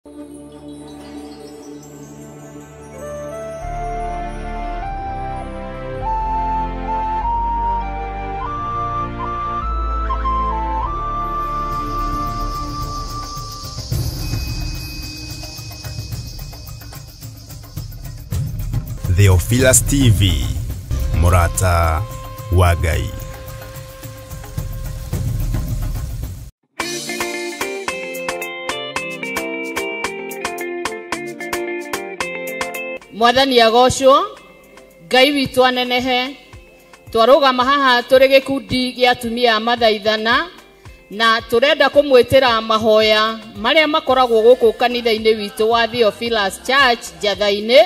Theophilus TV, Murata wa Ngai. Mwathani agocwo, Ngai witũ anenehe. Twarũgama haha tũrĩ gĩkundi gĩa atumia a mathaithana na tũrenda kũmwĩtĩra mahoya marĩa makoragwo gũkũ kanitha-inĩ witũ wa Theophilus Church Njatha-inĩ,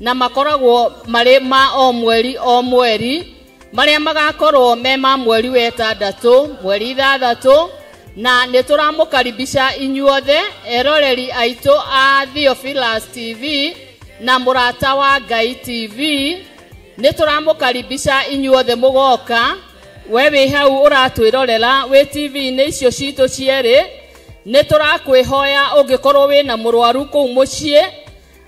na makoragwo marĩ ma o mweri o mweri, marĩa magakorwo me ma mweri wa ĩtandatũ, mweri 6, na nĩ tũramũkaribisha inyuothe eroreri aitũ a Theophilus TV na Mũrata wa Ngai TV. Nĩ tũramũkaribisha inyuothe mũgoka. We wĩ hau ũratwĩrorera wĩ TV-inĩ icio citũ cierĩ, nĩ tũrakwĩhoya ũngĩkorwo wĩna mũrwaru kũu mũciĩ,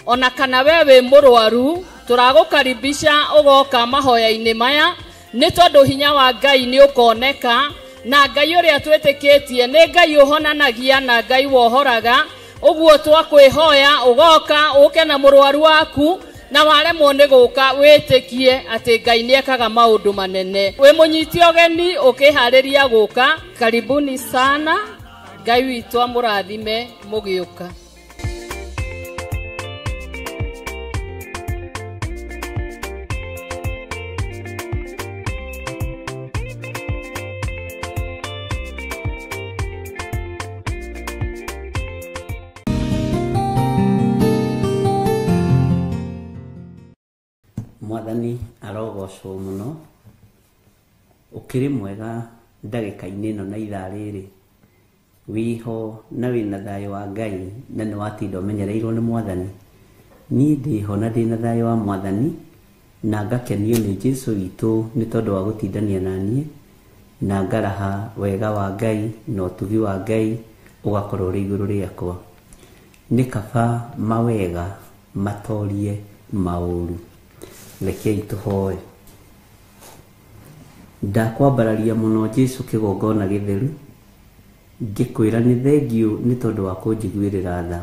ona kana we wĩ mũrwaru, tũragũkaribisha ũgoka mahoya-inĩ maya, nĩ tondũ hinya wa Ngai nĩ ũkoneka, na Ngai ũrĩa twĩtĩkĩtie nĩ Ngai ũhonanagia na Ngai wohoraga. Ũguo twakwĩhoya ũgoka ũke na mũrwaru waku, na waremwo nĩ gũka wĩtĩkie atĩ Ngai nĩ ekaga maũndũ manene. Wĩ mũnyiti ũgeni ũkĩharĩria gũka, karibuni sana. Ngai witũ amũrathime mũgĩũka. Mwathani arogocwo mũno, ũkĩrĩ mwega ndagĩka-inĩ ĩno na ithaa rĩrĩ, wĩho na wĩna thayũ wa Ngai na nĩ watinda ũmenyereirwo nĩ Mwathani. Niĩ ndĩho na ndĩna thayũ wa Mwathani na ngakenio nĩ Jesũ witũ nĩ tondũ wa gũtindania na niĩ, na ngaraha wega wa Ngai na ũtugi wa Ngai ũgakorwo ũrĩ igũrũ rĩakwa. Nĩ kaba mawega matorie maũru. Rekei tũhoe. Ndakwambararia mũno Jesũ kĩgongona gĩtheru, ngĩkwĩra nĩ thengiũ nĩ tondũ wa kũnjiguĩrĩra tha.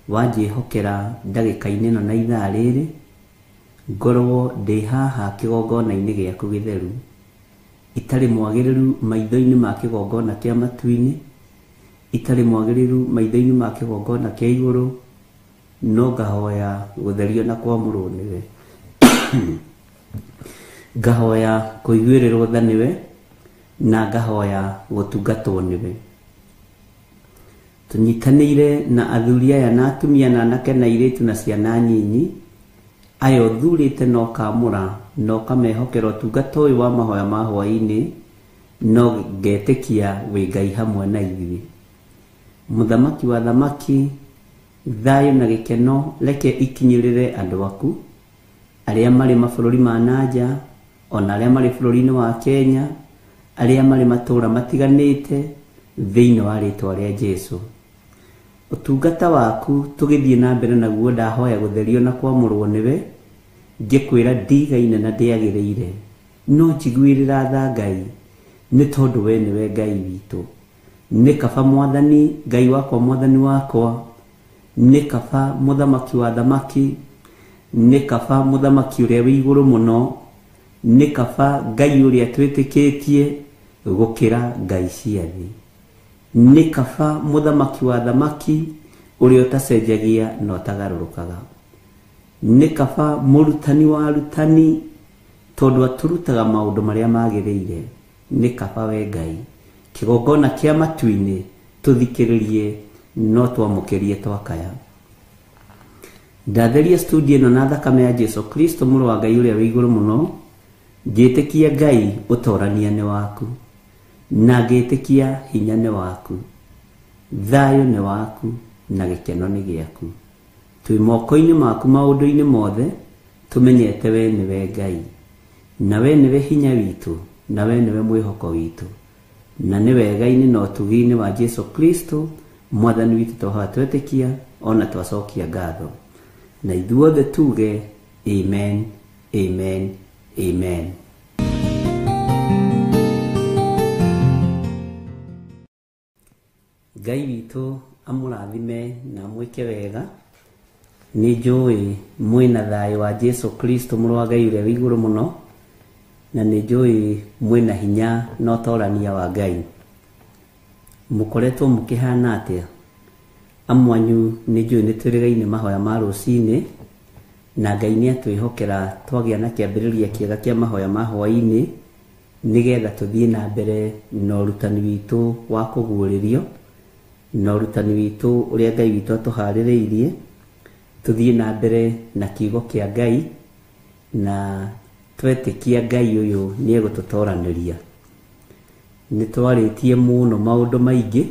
Wanjĩhokera ndagĩka-inĩ ĩno na ithaa rĩrĩ, ngorwo ndĩ haha kĩgongona-inĩ gĩaku gĩtheru, itarĩ mwagĩrĩru maitho-inĩ ma kĩgongona kĩa matu-inĩ, itarĩ mwagĩrĩru maitho-inĩ ma kĩgongona kĩa igũrũ, no ngahoya gũtherio na kwamũrwo nĩwe. Ngahoya kũiguĩrĩrwo tha nĩwe, na ngahoya gũtungatwo nĩwe. Tũnyitanĩire na athuri aya na atumia na anake na airĩtu na ciana nyinyi, aya ũthurĩte na ũkamũra na ũkamehokera ũtungata ũyũ wa mahoya ma hwaĩ-inĩ, no ngetĩkia wĩ Ngai hamwe na ithuĩ. Mũthamaki wa thamaki, thayũ na gĩkeno reke ikinyĩrĩre andũ aku arĩa marĩ mabũrũri ma nanja, ona arĩa marĩ bũrũri-inĩ wa Kenya, arĩa marĩ matũũra matiganĩte, thĩinĩ wa rĩtwa rĩa Jesũ. Ũtungata waku tũgĩthiĩ na mbere naguo, ndahoya gũtherio na kwamũrwo nĩwe, ngĩkwĩra ndigaine na ndĩagĩrĩire, no njiguĩrĩra tha Ngai, nĩ tondũ we nĩwe Ngai witũ. Nĩ kaba Mwathani Ngai wakwa, Mwathani wakwa, nĩ kaba Mũthamaki wa thamaki, nĩ kaba Mũthamaki ũrĩa wĩ igũrũ mũno, nĩ kaba Ngai ũrĩa twĩtĩkĩtie gũkĩra ngai cia thĩ. Nĩ kaba Mũthamaki wa thamaki ũrĩa ũtacenjagia na ũtagarũrũkaga. Nĩ kaba mũrutani wa arutani, tondũ atũrutaga maũndũ marĩa magĩrĩire. Nĩ kaba we Ngai, kĩgongona kĩa matu-inĩ tũthikĩrĩrie no twamũkĩrie twakaya. Ndatheria studio ĩno na thakame ya Jesũ Kristo mũrũ wa Ngai ũrĩa wĩ igũrũ mũno, ngĩtĩkia Ngai ũtorania nĩ waku, na ngĩtĩkia hinya nĩ waku, thayũ nĩ waku, na gĩkeno nĩ gĩaku. Twĩ moko-inĩ maku maũndũ-inĩ mothe, tũmenyete we nĩwe Ngai, na we nĩwe hinya witũ, na we nĩwe mwĩhoko witũ, na nĩ wega-inĩ na ũtugi-inĩ wa Jesũ Kristo Mwathani witũ twahoya twetĩkia ona twacokia ngatho, na ithuothe tuge amen, amen, amen. Ngai witũ amũrathime na amwĩke wega. Nĩ njũĩ mwĩna thayũ wa Jesu Kristo mũrũ wa Ngai ũrĩa wĩ igũrũ mũno, na nĩ njũĩ mwĩna hinya na ũtorania wa Ngai. Mũkoretwo mũkĩhana atĩa? Amwanyu nĩ njũĩ nĩ twĩrĩgaine mahoya ma rũcinĩ, na Ngai nĩ atwĩhokera twagĩa na kĩambĩrĩria kĩega kĩa mahoya ma hwaĩ-inĩ, nĩgetha tũthiĩ na mbere na ũrutani witũ wa kũguũrĩrio, na ũrutani witũ ũrĩa Ngai witũ atũharĩrĩirie, tũthiĩ na mbere na kiugo kĩa Ngai, na twetĩkia Ngai ũyũ nĩ egũtũtoranĩria. Nĩ twarĩtie mũno maũndũ maingĩ,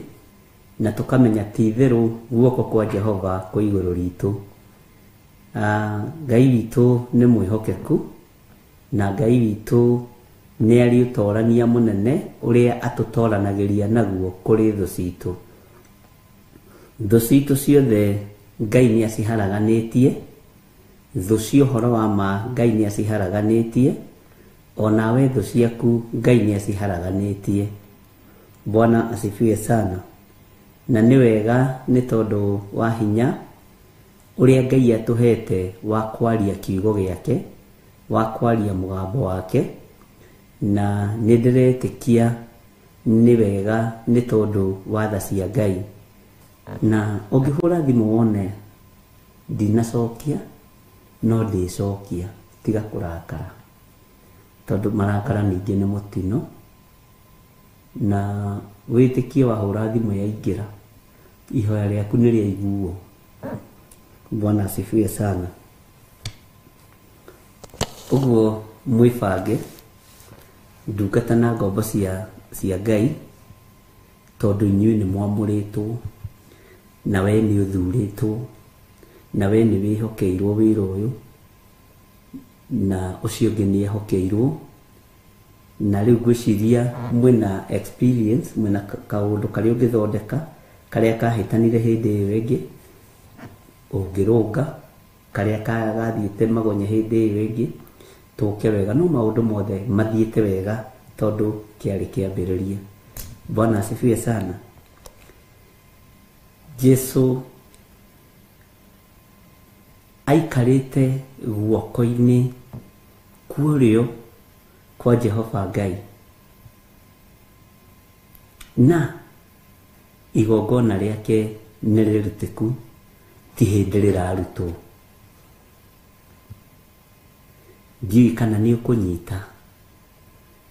na tũkamenya ti itherũ guoko kwa Jehova kwĩ igũrũ ritũ. Ngai witũ nĩ mwĩhokeku, na Ngai witũ nĩ arĩ ũtorania mũnene ũrĩa atũtoranagĩria naguo kũrĩ thũ citũ. Thũ citũ ciothe Ngai nĩ aciharaganĩtie, thũ cia ũhoro wa ma Ngai nĩ aciharaganĩtie, onawe thũ ciaku Ngai nĩ aciharaganĩtie. Bwana asifiwe sana. Na nĩ wega nĩ tondũ wa hinya ũrĩa Ngai atũhete wa kwaria kiugo gĩake, wa kwaria mũgambo wake, na nĩ ndĩretĩkia nĩ wega nĩ tondũ wa tha cia Ngai. Na ũngĩhũra thimũ wone ndinacokia, no ndĩcokia, tiga kũrakara, tondũ marakara ningĩ nĩ mũtino. Na wĩtĩkie wahũra thimũ yaingĩra, ihoya rĩaku nĩ rĩaiguo. Bwana asifiwe sana. Ũguo mwĩbange ndungata na ngombo cia Ngai, tondũ inyuĩ nĩ mwamũrĩtwo, na we nĩ ũthurĩtwo, na we nĩ wĩhokeirwo wĩra ũyũ, na ũcio ũngĩ nĩ ehokeirwo. Na rĩu ngwĩciria mwĩna experience, mwĩna kaũndũ karĩa ũngĩthondeka karĩa kahĩtanire hĩndĩ ĩyo ĩngĩ, ũngĩrũnga karĩa gathiĩte magonya hĩndĩ ĩyo ĩngĩ, tũke wega. No maũndũ mothe mathiĩte wega tondũ kĩarĩ kĩambĩrĩria. Bwana asifiwe sana. Jesu aikarĩte guoko-inĩ kwa ũrĩo kwa Jehova Ngai, na igongona rĩake nĩ rĩrutĩku, ti hĩndĩ rĩrarutwo. Ndiũĩ kana nĩ ũkũnyita,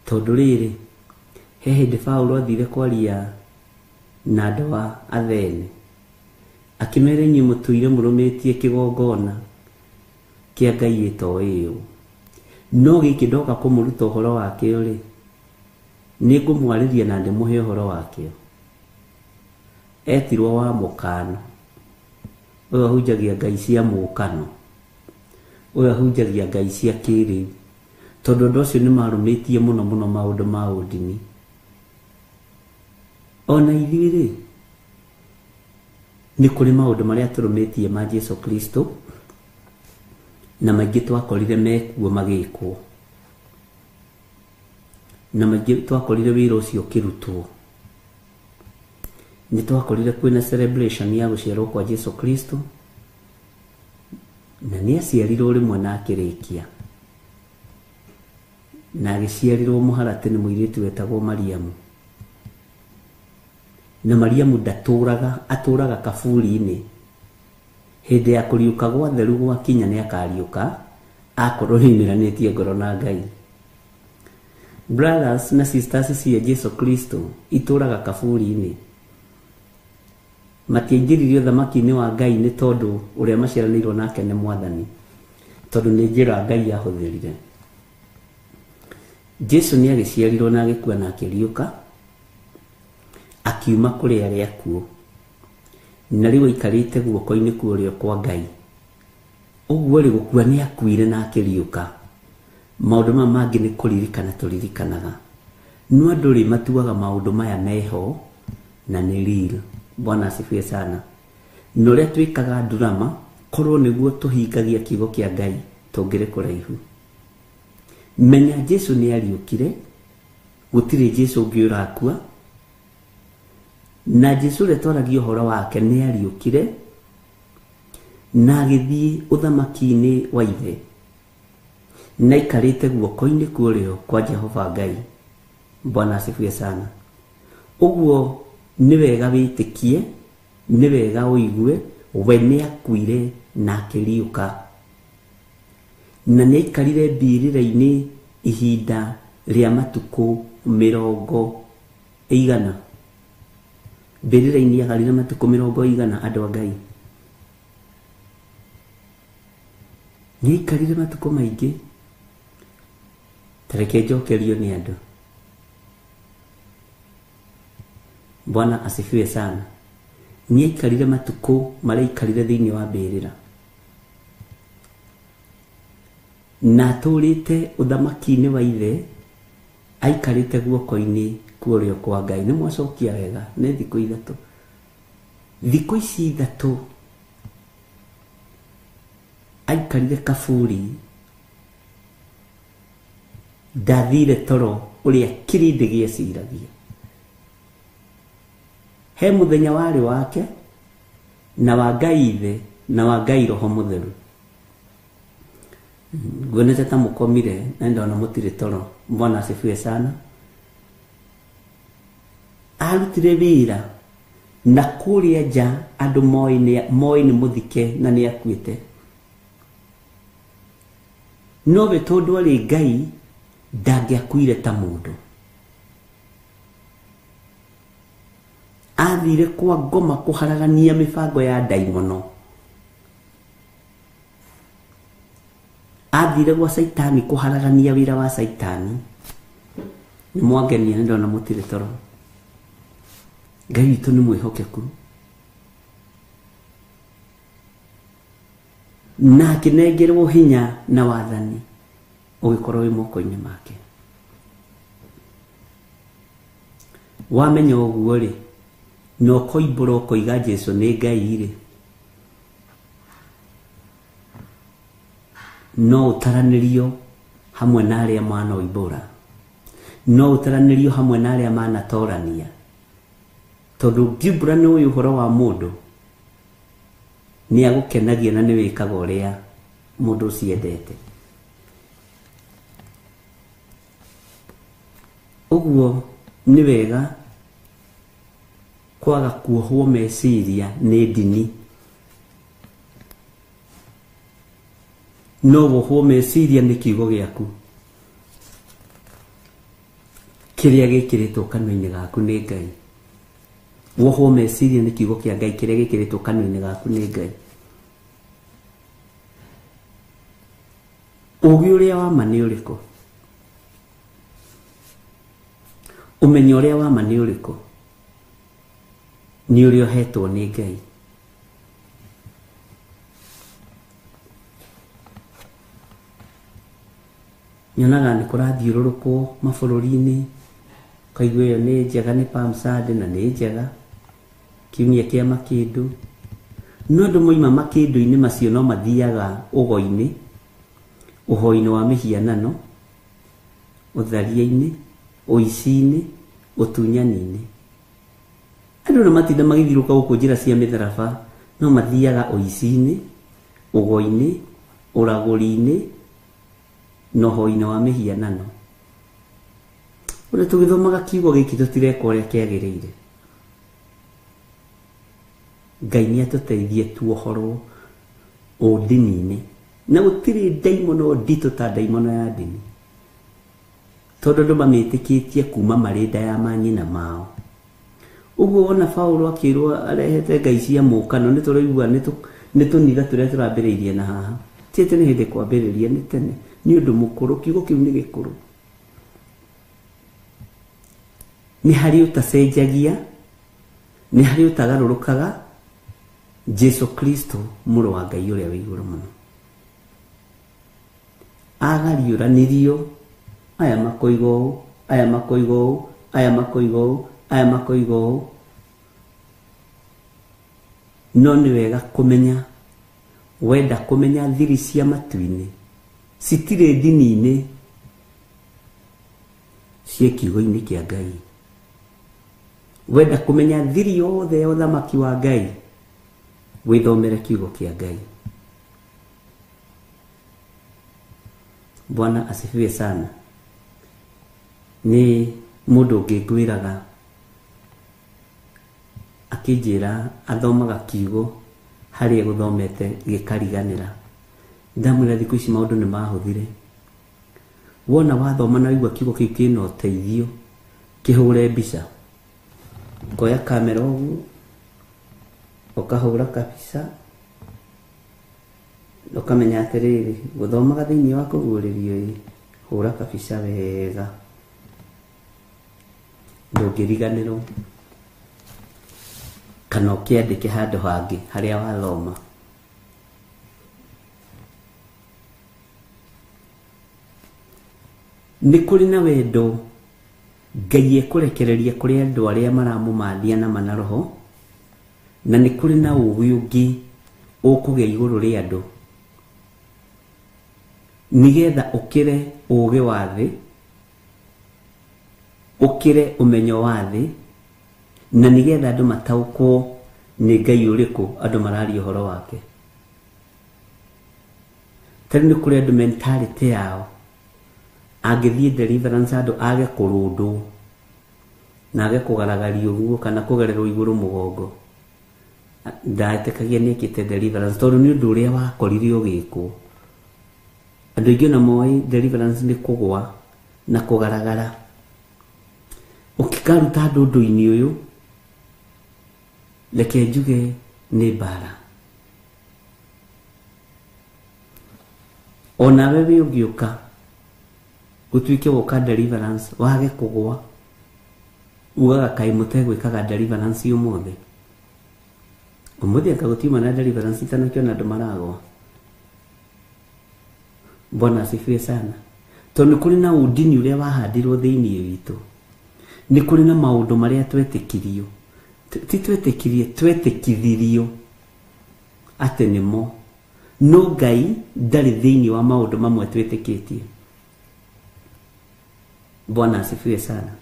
tondũ rĩrĩ, he hĩndĩ Paũlũ athire kwaria na andũ a Athene, akĩmera inyuĩ mũtũire mũrũmĩtie kĩgongona kĩa Ngai ĩtoĩ ũũ, no gĩkĩ ndoka kũmũruta ũhoro wakĩo rĩ, nĩ ngũmwarĩria na ndĩmũhe ũhoro wakĩo. Etirwo wa mũkano, ũyũ ahunjagia Ngai cia mũkano, ũyũ ahunjagia Ngai cia kĩrĩu, tondũ andũ acio nĩ marũmĩtie mũno mũno maũndũ ma ũndini. Ona ithuĩ rĩ, nĩ kũrĩ maũndũ marĩa tũrũmĩtie ma Jesu Kristo, na maingĩ twakorire mekuo magĩkwo, na maingĩ twakorire wĩra ũcio ũkĩrutwo. Nĩ twakorire kwĩna celebration ya gũciarwo kwa Jesu Kristo, na nĩ aciarirwo rĩmwe na akĩrĩkia, na agĩciarirwo mũharatĩ nĩ mũirĩtu wetagwo Mariamu. Na Mariamu ndatũraga, atũraga kaburi-inĩ. Hĩndĩ ya kũriũka gwa theru gwakinya nĩ akariũka, akorwo nĩaumĩranĩtie ngoro na Ngai. Brothers na sisters cia Jesu Kristo itũraga kaburi-inĩ. Matiaingĩririo ũthamaki-inĩ wa Ngai nĩ tondũ ũrĩa maciaranĩirwo nake nĩ Mwathani, tondũ nĩ njĩra Ngai ahũthĩrire. Jesu nĩ agĩciarirwo na agĩkua na akĩriũka, akiuma kũrĩ arĩa akuũ, na rĩu aikarĩte guoko-inĩ kwa ũrĩo kwa Ngai. Ũguo rĩ, gũkua nĩ akuire na akĩriũka. Maũndũ maya mangĩ nĩ kũririkana tũririkanaga, no andũ rĩ matuaga maũndũ maya meho na nĩ real. Bwana asifiwe sana. Na ũrĩa twĩkaga ndurama korwo nĩguo tũhingagia kiugo kĩa Ngai tũngĩrĩ kũraihu. Menya Jesu nĩ ariũkire, gũtirĩ Jesu ũngĩ ũrakua, na Jesu ũrĩa twaragia ũhoro wake nĩ ariũkire na agĩthiĩ ũthamaki-inĩ wa Ithe, na aikarĩte guoko-inĩ kwa ũrĩo kwa Jehova Ngai. Bwana asifiwe sana. Ũguo nĩ wega wĩtĩkie, nĩ wega ũigue we nĩ akuire na akĩriũka, na nĩ aikarire mbĩrĩra-inĩ ihinda rĩa matukũ 90. Mbĩrĩra-inĩ aikarire matukũ 90. Andũ a Ngai, nĩ aikarire matukũ maingĩ. Ta reke njokerio nĩ andũ. Bwana asifiwe sana. Nĩ aikarire matukũ marĩa aikarire thĩinĩ wa mbĩrĩra, na atũrĩte ũthamaki-inĩ wa Ithe, aikarĩte guoko-inĩ kwa ũrĩo kwa Ngai. Nĩ mwacokia wega, nĩ thikũ 3. Thikũ ici 3 aikarire kaburi, ndathire toro ũrĩa kĩrĩndĩ gĩeciragia. He mũthenya warĩ wake na wa Ngai Ithe na wa Ngai Roho Mũtheru. Nguonete ta mũkomire na ndona mũtirĩ toro. Bwana asifiwe sana. Arutire wĩra na kũrĩa nja andũ moĩ nĩ mũthike na nĩ akuĩte, nowe tondũ arĩ Ngai ndangĩakuire ta mũndũ. Athire kwa ngoma kũharagania mĩbango ya ndaimono, athire gwa Saitani kũharagania wĩra wa Saitani. Nĩ mwangenia, nĩ ndona mũtirĩ toro. Ngai witũ nĩ mwĩhokeku, na akĩnengerwo hinya na wathani ũgĩkorwo wĩ moko-inĩ make. Wamenya ũguo rĩ, na ũkoimbũra ũkoiga Jesu nĩ Ngai rĩ, no ũtaranĩrio hamwe na arĩa manoimbũra, no ũtaranĩrio hamwe na arĩa manatorania, tondũ ũngiumbũra nĩ ũĩ ũhoro wa mũndũ, nĩ agũkenagia na nĩ wĩkaga ũrĩa mũndũ ũcio endete. Ũguo nĩ wega kwaga kuohwo meciria nĩ ndini. No wohwo meciria nĩ kiugo gĩaku kĩrĩa gĩkĩrĩtwo kanua-inĩ gaku nĩ Ngai. Wohwo meciria nĩ kiugo kĩa Ngai kĩrĩa gĩkĩrĩtwo kanua-inĩ gaku nĩ Ngai. Ũũgĩ ũrĩa wa ma nĩ ũrĩkũ? Ũmenyo ũrĩa wa ma nĩ ũrĩkũ? Nĩ ũrĩa ũhetwo nĩ Ngai. Nyonaga nĩ kũrathiũrũrũkwo mabũrũri-inĩ, ũkaigua ĩyo nĩ njega, nĩ Palm Sunday na nĩ njega, kiumia kĩa makĩndũ. No andũ moima makĩndũ-inĩ macio no mathiaga ũgo-inĩ, ũhoi-inĩ wa mĩhianano, ũtharia-inĩ, ũici-inĩ, ũtunyani-inĩ. Andũ na matinda magĩthiũrũrũka gũkũ njĩra cia mĩtharaba, no mathiaga ũici-inĩ, ũgo-inĩ, ũragũri-inĩ, na ũhoi-inĩ wa mĩhianano. Ũrĩa tũgĩthomaga kiugo gĩkĩ tũtireka ũrĩa kĩagĩrĩire. Ngai nĩ atũteithie tuohorwo ũndini-inĩ, na gũtirĩ ndaimono nditũ ta ndaimono ya ndini, tondũ andũ mamĩtĩkĩtie kuma marĩ nda ya manyina mao. Ũguo wona Paũlũ akĩrwo arehete ngai cia mũũkano, nĩ tũraigua nĩ tũnitha tũrĩa tũrambĩrĩirie na haha. Ti atĩ nĩ hĩndĩ kwambĩrĩria, nĩ tene, nĩ ũndũ mũkũrũ, kiugo kĩu nĩ gĩkũrũ. Nĩ harĩ ũtacenjagia, nĩ harĩ ũtagarũrũkaga, Jesu Kristo mũrũ wa Ngai ũrĩa wĩ igũrũ mũno. Agariũranirio, aya makoiga ũũ, aya makoiga ũũ, aya makoiga ũũ, aya makoiga ũũ. No nĩ wega kũmenya, wenda kũmenya thiri cia matu-inĩ citirĩ ndini-inĩ, ciĩ kiugo-inĩ kĩa Ngai. Wenda kũmenya thiri yothe ya ũthamaki wa Ngai, wĩthomere kiugo kĩa Ngai. Bwana asifiwe sana. Nĩ mũndũ ũngĩ ngwĩraga akĩnjĩra athomaga kiugo harĩa gũthomete gĩkariganĩra. Ndamwĩra thikũ ici maũndũ nĩ mahũthire. Wona wathoma na waigua kiugo kĩu kĩna ũteithio, kĩhũre mbica. Ũkoya kamera ũguo, ũkahũra kabica, ũkamenya atĩrĩrĩ, gũthomaga thĩinĩ wa kũguũrĩrio ĩ, hũra kabica wega, ndũngĩriganĩrwo, kana ũkĩandĩke handũ hangĩ harĩa wathoma. Nĩ kũrĩ na wendo Ngai ekũrekereria kũrĩ andũ arĩa maramũmathia na mana roho, na nĩ kũrĩ na ũũgĩ ũngĩ ũkũgĩa igũrũ rĩa andũ, nĩgetha ũkĩre ũũgĩ wa thĩ, ũkĩre ũmenyo wa thĩ, na nĩgetha andũ mataũkwo nĩ Ngai ũrĩkũ andũ mararia ũhoro wake. Ta rĩu nĩ kũrĩ andũ mentality yao angĩthiĩ deliverance andũ age kũrũndwo na age kũgaragario ũguo kana kũgererwo igũrũ mũgongo, ndaetĩkagia nĩekĩte deliverance tondũ nĩ ũndũ ũrĩa wakorire ũgĩkwo. Andũ aingĩ ona moĩ deliverance nĩ kũgwa na kũgaragara. Ũkĩkaruta andũ ũndũ-inĩ ũyũ, reke njuge nĩ mbara. Onawe wĩ ũngĩũka gũtuĩke woka deliverance wage kũgwa, ugaga kaĩ mũtegwĩkaga deliverance ũmũthĩ. Ũmũthĩ anga gũtiuma na deliverance itanakĩona andũ maragwa. Bwana asifiwe sana. Tondũ nĩ kũrĩ na ũndini ũrĩa wahandirwo thĩinĩ witũ, nĩ kũrĩ na maũndũ marĩa twetĩkirio, ti twetĩkirie, twetĩkithirio atĩ nĩmo, no Ngai ndarĩ thĩinĩ wa maũndũ mamwe twĩtĩkĩtie. Bwana asifiwe sana.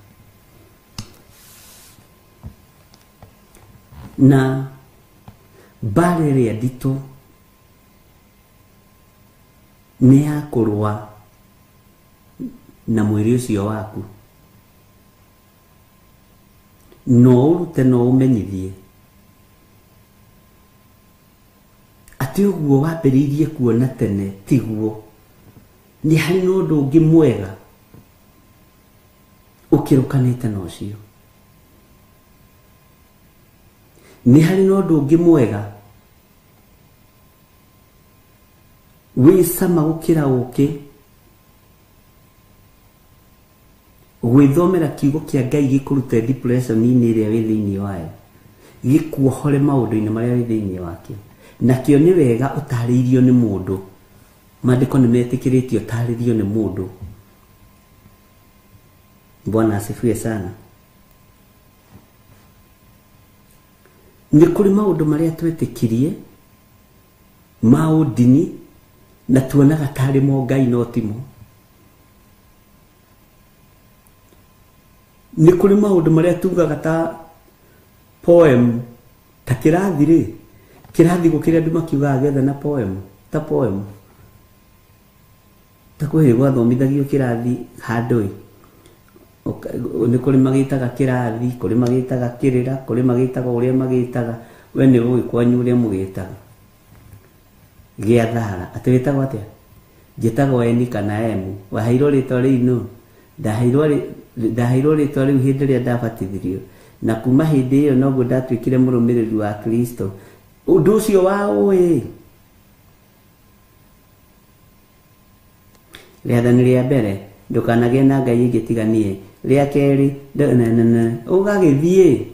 Na mbara ĩrĩa nditũ nĩ ya kũrũa na mwĩrĩ ũcio waku. No ũrute no ũmenyithie atĩ ũguo wambĩrĩirie kuona tene tiguo, nĩ harĩ na ũndũ ũngĩ mwega ũkĩrũkanĩte na ũcio. Nĩ harĩ na ũndũ ũngĩ mwega wĩ cama gũkĩra ũkĩ gwĩthomera kiugo kĩa Ngai gĩkũrute depression-inĩ ĩrĩa wĩ thĩinĩ wayo, gĩkuohore maũndũ-inĩ marĩa wĩ thĩinĩ wakĩo. Nakĩo nĩ wega ũtarĩirio nĩ mũndũ. Maandĩko nĩ metĩkĩrĩtio ũtarĩrio nĩ mũndũ. Bwana asifiwe sana. Nĩ kũrĩ maũndũ marĩa twetĩkirie ma ũndini na tuonaga tarĩ mo Ngai no timo. Nĩ kũrĩ maũndũ marĩa tugaga ta poem, ta kĩrathi rĩ, kĩrathi gũkĩrĩ andũ makiugaga gĩothe na poem, ta poem. Ta kwĩ hĩndĩ gwathomithagio kĩrathi handũ ĩ, nĩ kũrĩ magĩtaga kĩrathi, kũrĩ magĩtaga kĩrĩra, kũrĩ magĩtaga ũrĩa magĩtaga, we nĩ ũĩ kwanyu ũrĩa mũgĩtaga. Gĩa thara, atĩ wĩtagwo atĩa? Njĩtagwo N kana M. Waheirwo rĩtwa rĩu nũ? Ndaheirwo rĩtwa rĩu hĩndĩ ĩrĩa ndabatithirio, na kuma hĩndĩ ĩyo noguo ndatuĩkire mũrũmĩrĩri wa Kristo. Ũndũ ũcio wa ũĩ, rĩathani rĩa mbere, ndũkanagĩe na Ngai ĩngĩ tiga niĩ. Rĩa kerĩ, ũgagĩthiĩ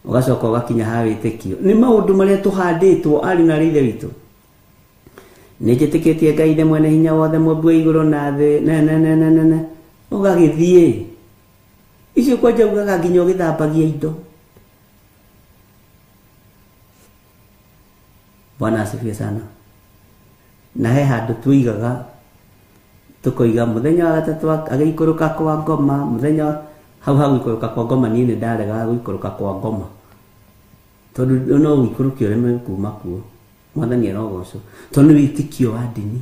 ũgacoka ũgakinya ha wĩtĩkio. Nĩ maũndũ marĩa tũhandĩtwo arĩ na ithe witũ. Nĩ njĩtĩkĩtie Ngai ithe mwene hinya wothe, mũmbi wa igũrũ na thĩ, na na na na na. Ũgagĩthiĩ icio kwanja ugaga nginya ũgĩthambagia indo. Bwana asifiwe sana. Na he handũ tuigaga tukoiga muthenya wa gatatu agĩikũrũka kwa ngoma, muthenya hau ha gũikũrũka kwa ngoma niĩ nĩ ndaregaga gũikũrũka kwa ngoma tondũ no ũikũrũke ũreme kuma kuo. Mwathani arogocwo tondũ nĩ wĩtĩkio wa ndini.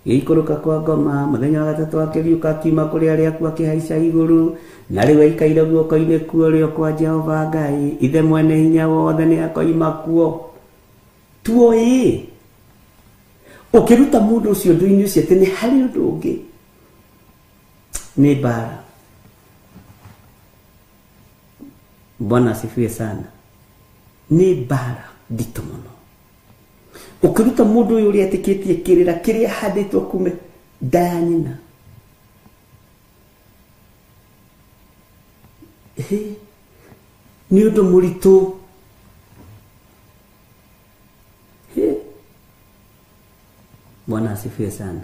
Gĩikũrũka kwa ngoma muthenya wa gatatu akĩriũka akiuma kũrĩ arĩa akuũ akĩhaica igũrũ, na rĩu aikaire guoko-inĩ kuo kwa Jehova Ngai ithe mwene hinya wothe nĩ akoima kuo. Tuoĩ ũkĩruta mũndũ ũcio ũndũ-inĩ ũcio atĩ nĩ harĩ ũndũ ũngĩ nĩ mbara. Bwana asifiwe sana. Nĩ mbara nditũ mũno. Ũkĩruta mũndũ ũyũ ũrĩa etĩkĩtie kĩrĩra kĩrĩa ahandĩtwo kume nda ya nyina, nĩ ũndũ mũritũ. Bwana asifiwe sana.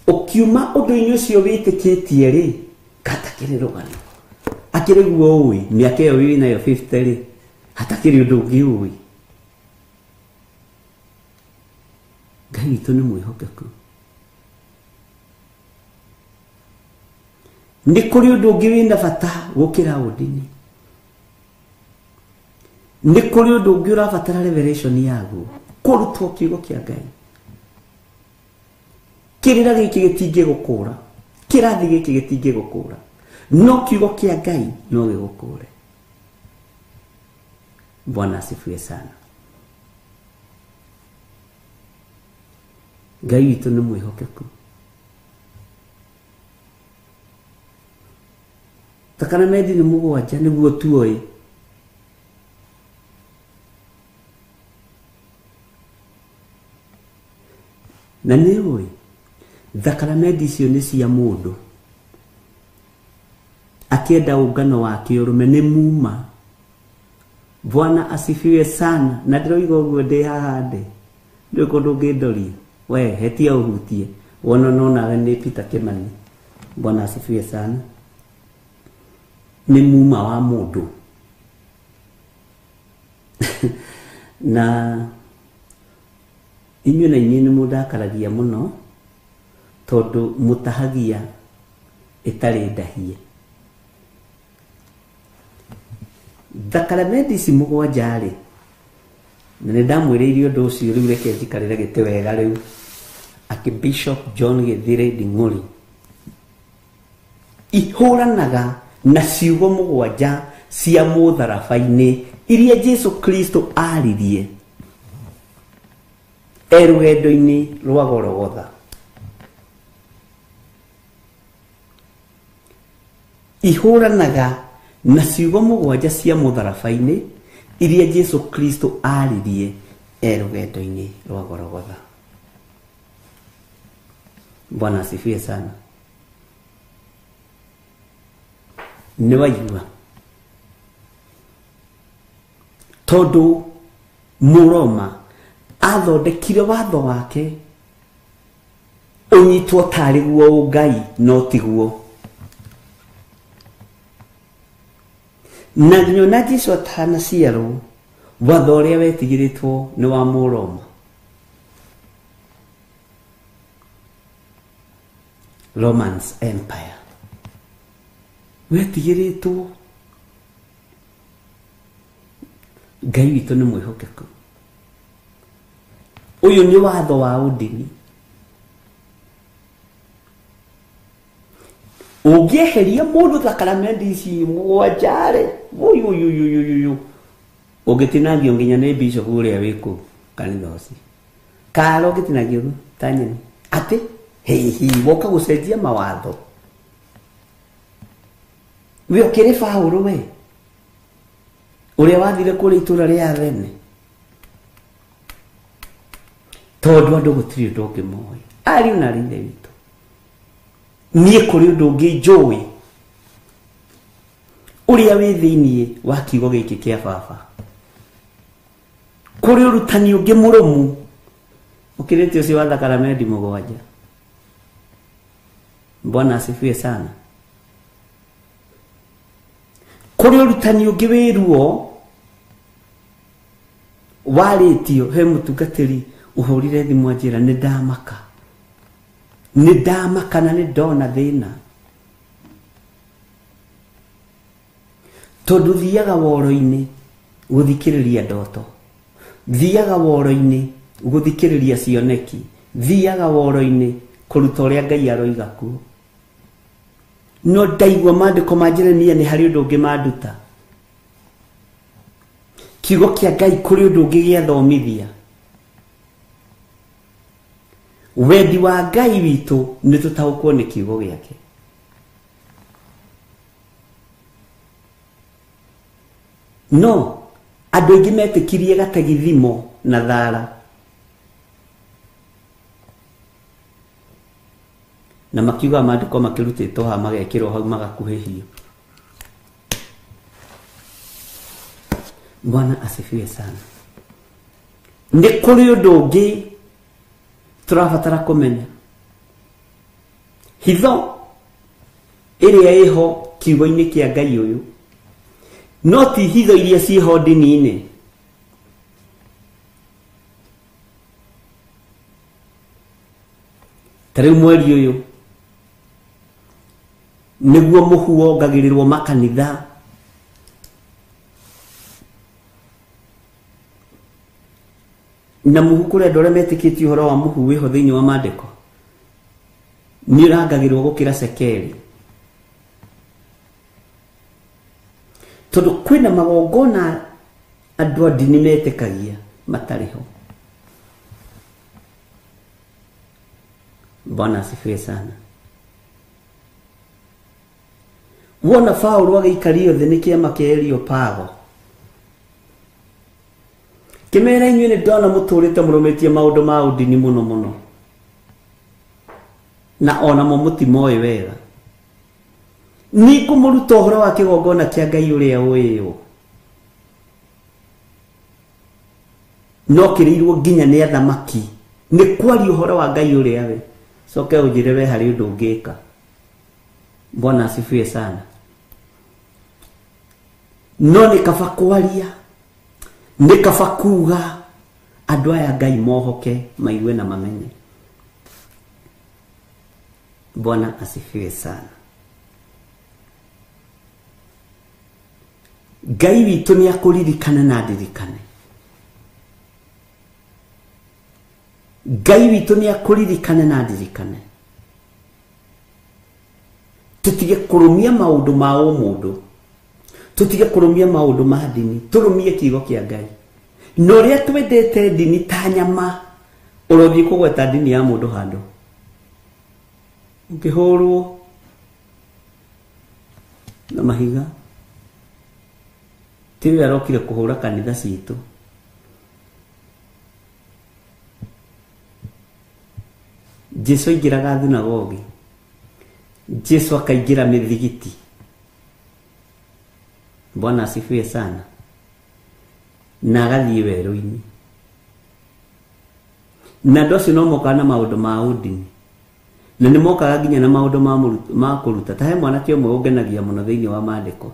Ũkiuma ũndũ-inĩ ũcio wĩtĩkĩtie rĩ, hatakĩrĩ rũgano, akĩrĩ guo ũĩ mĩaka ĩyo wĩ nayo 50 rĩ, hatakĩrĩ ũndũ ũngĩ ũĩ. Ngai witũ nĩ mwĩhokeku. Nĩ kũrĩ ũndũ ũngĩ wĩna bata gũkĩra ũndini. Nĩ kũrĩ ũndũ ũngĩ ũrabatara revelation yaguo, kũrutwo kiugo kĩa Ngai. Kĩrĩra gĩkĩ gĩtingĩgũkũra, kĩrathi gĩkĩ gĩtingĩgũkũra, no kiugo kĩa Ngai no gĩgũkũre. Bwana asifiwe sana. Ngai witũ nĩ mwĩhokeku. Thakramenti nĩ mũgwanja nĩguo tuoĩ. Na nĩ ũĩ thakramenti icio nĩ cia mũndũ akĩenda ũngano wa kĩũrũme nĩ muma. Bwana asifiwe sana. Na ndĩroiga ũguo ndĩ haha ndĩ ndĩ kũndũ ũngĩndoria we hetia ũhutie wona no nawe nĩ Peter Kimani. Bwana asifiwe sana. Nĩ muma wa mũndũ. Na inyuĩ na inyuĩ nĩ mũndakaragia mũno tondũ mũtahagia ĩtarĩ ndahie. Thakramenti ici mũgwanja rĩ, na nĩ ndamwĩrĩire ũndũ ũcio rĩu reke njikarĩre gĩtĩ wega rĩu. Archbishop John Gĩthire Nding'ũri ihũranaga na ciugo mũgwanja cia mũtharaba-inĩ iria Jesu Kristo aririe e rũgendo-inĩ rwa Golgotha. Ihũranaga na ciugo mũgwanja cia mũtharaba-inĩ iria Jesu Kristo aririe e rũgendo-inĩ rwa Golgotha. Bwana asifiwe sana. Nĩ waigua tondũ Mũroma athondekire watho wake ũnyitwo tarĩ guo ũngai no tiguo. Na nginya na Jesu atanaciarwo watho ũrĩa wetigĩrĩtwo nĩ wa Mũroma. Romans Empire wetigĩrĩtwo. Ngai witũ nĩ mwĩhokeku. Ũyũ nĩ watho wa ũndini. Ũngĩeheria mũndũ thakramenti ici mũgwanja rĩ, ũyũ ũngĩtinangio nginya nĩ bishop ũrĩa wĩ kũu kanitha ũcio. Karo ũngĩtinangio ta nyeni atĩ hihi woka gũcenjia mawatho. We ũkĩrĩ Paũlũ we ũrĩa wathire kũrĩ itũra rĩa Athene, tondũ andũ gũtirĩ ũndũ ũngĩ moĩ. Ariũ na aarĩ ithe witũ, niĩ kũrĩ ũndũ ũngĩ njũĩ ũrĩa wĩ thĩiniĩ wa kiugo gĩkĩ kĩa baba. Kũrĩ ũrutani ũngĩ mũrũmu ũkĩrĩte ũcio wa thakramenti mũgwanja. Bwana asifiwe sana. Kũrĩ ũrutani ũngĩ wĩ ruo Warĩtio he mũtungatĩri ũhũrire thimũ anjĩra nĩ ndamaka. Nĩ ndamaka na nĩ ndona thĩna. Tondũ thiaga woro-inĩ gũthikĩrĩria ndoto. Thiaga woro-inĩ gũthikĩrĩria cioneki. Thiaga woro-inĩ kũruta ũrĩa Ngai aroiga kuo. No ndaigua maandĩko ma Jeremia nĩ harĩ ũndũ ũngĩ manduta. Kiugo kĩa Ngai kũrĩ ũndũ ũngĩ gĩathomithia. Wendi wa Ngai witũ nĩ tũtaũkwo nĩ kiugo gĩake. No andũ aingĩ metĩkirie gategithimo na thara. Na makiuga maandĩko makĩrutĩtwo haha magekĩrwo hau magakuhĩhio. Bwana asifiwe sana. Nĩ kũrĩ ũndũ ũngĩ tũrabatara kũmenya. Hitho ĩrĩa ĩho kiugo-inĩ kĩa Ngai ũyũ no ti hitho iria ciĩho ndini-inĩ. Ta rĩu mweri ũyũ nĩguo mũhu wongagĩrĩrwo makanitha. Na mũhu kũrĩ andũ arĩa metĩkĩtie ũhoro wa mũhu wĩho thĩinĩ wa maandĩko nĩ ũrangagĩrwo gũkĩra cekeri. Tondũ kwĩna magongona andũ a ndini metĩkagia matarĩ ho. Bwana asifiwe sana. Wona Paũlũ agĩikario thĩ nĩ kĩama kĩa Areopago. Kĩmera inyuĩ nĩ ndona mũtũrĩte mũrũmĩtie maũndũ ma ũndini mũno mũno. Na ona mo mũtimoĩ wega. Nĩ ngũmũruta ũhoro wa kĩgongona kĩa Ngai ũrĩa ũĩywo. No kĩrĩirwo nginya nĩ athamaki. Nĩ kwaria ũhoro wa Ngai ũrĩa we. Coke ũnjĩre we harĩ ũndũ ũngĩka. Bwana asifiwe sana. No nĩ kaba kwaria, nĩ kaba kuga andũ aya Ngai mohoke maigue na mamenye. Bwana asifiwe sana. Ngai witũ nĩ akũririkana na ndirikane. Ngai witũ nĩ akũririkana na ndirikane. Tũtige kũrũmia maũndũ ma ũmũndũ. Tũtige kũrũmia maũndũ ma ndini. Tũrũmie kiugo kĩa Ngai. Na ũrĩa twendete ndini ta nyama, ũrothiĩ kũgweta ndini ya mũndũ handũ. Ũkĩhũrwo na mahiga. Tiwe arokire kũhũra kanitha citũ. Jesu aingĩraga thunagogi. Jesu akaingĩra mĩthigiti. Bwana asifiwe sana. Na agathiĩ werũ-inĩ. Na andũ acio no mokaga na maũndũ ma ũndini. Na nĩ mokaga nginya na maũndũ ma kũruta. Ta he mwanake ũmwe ũngenagia mũno thĩinĩ wa maandĩko.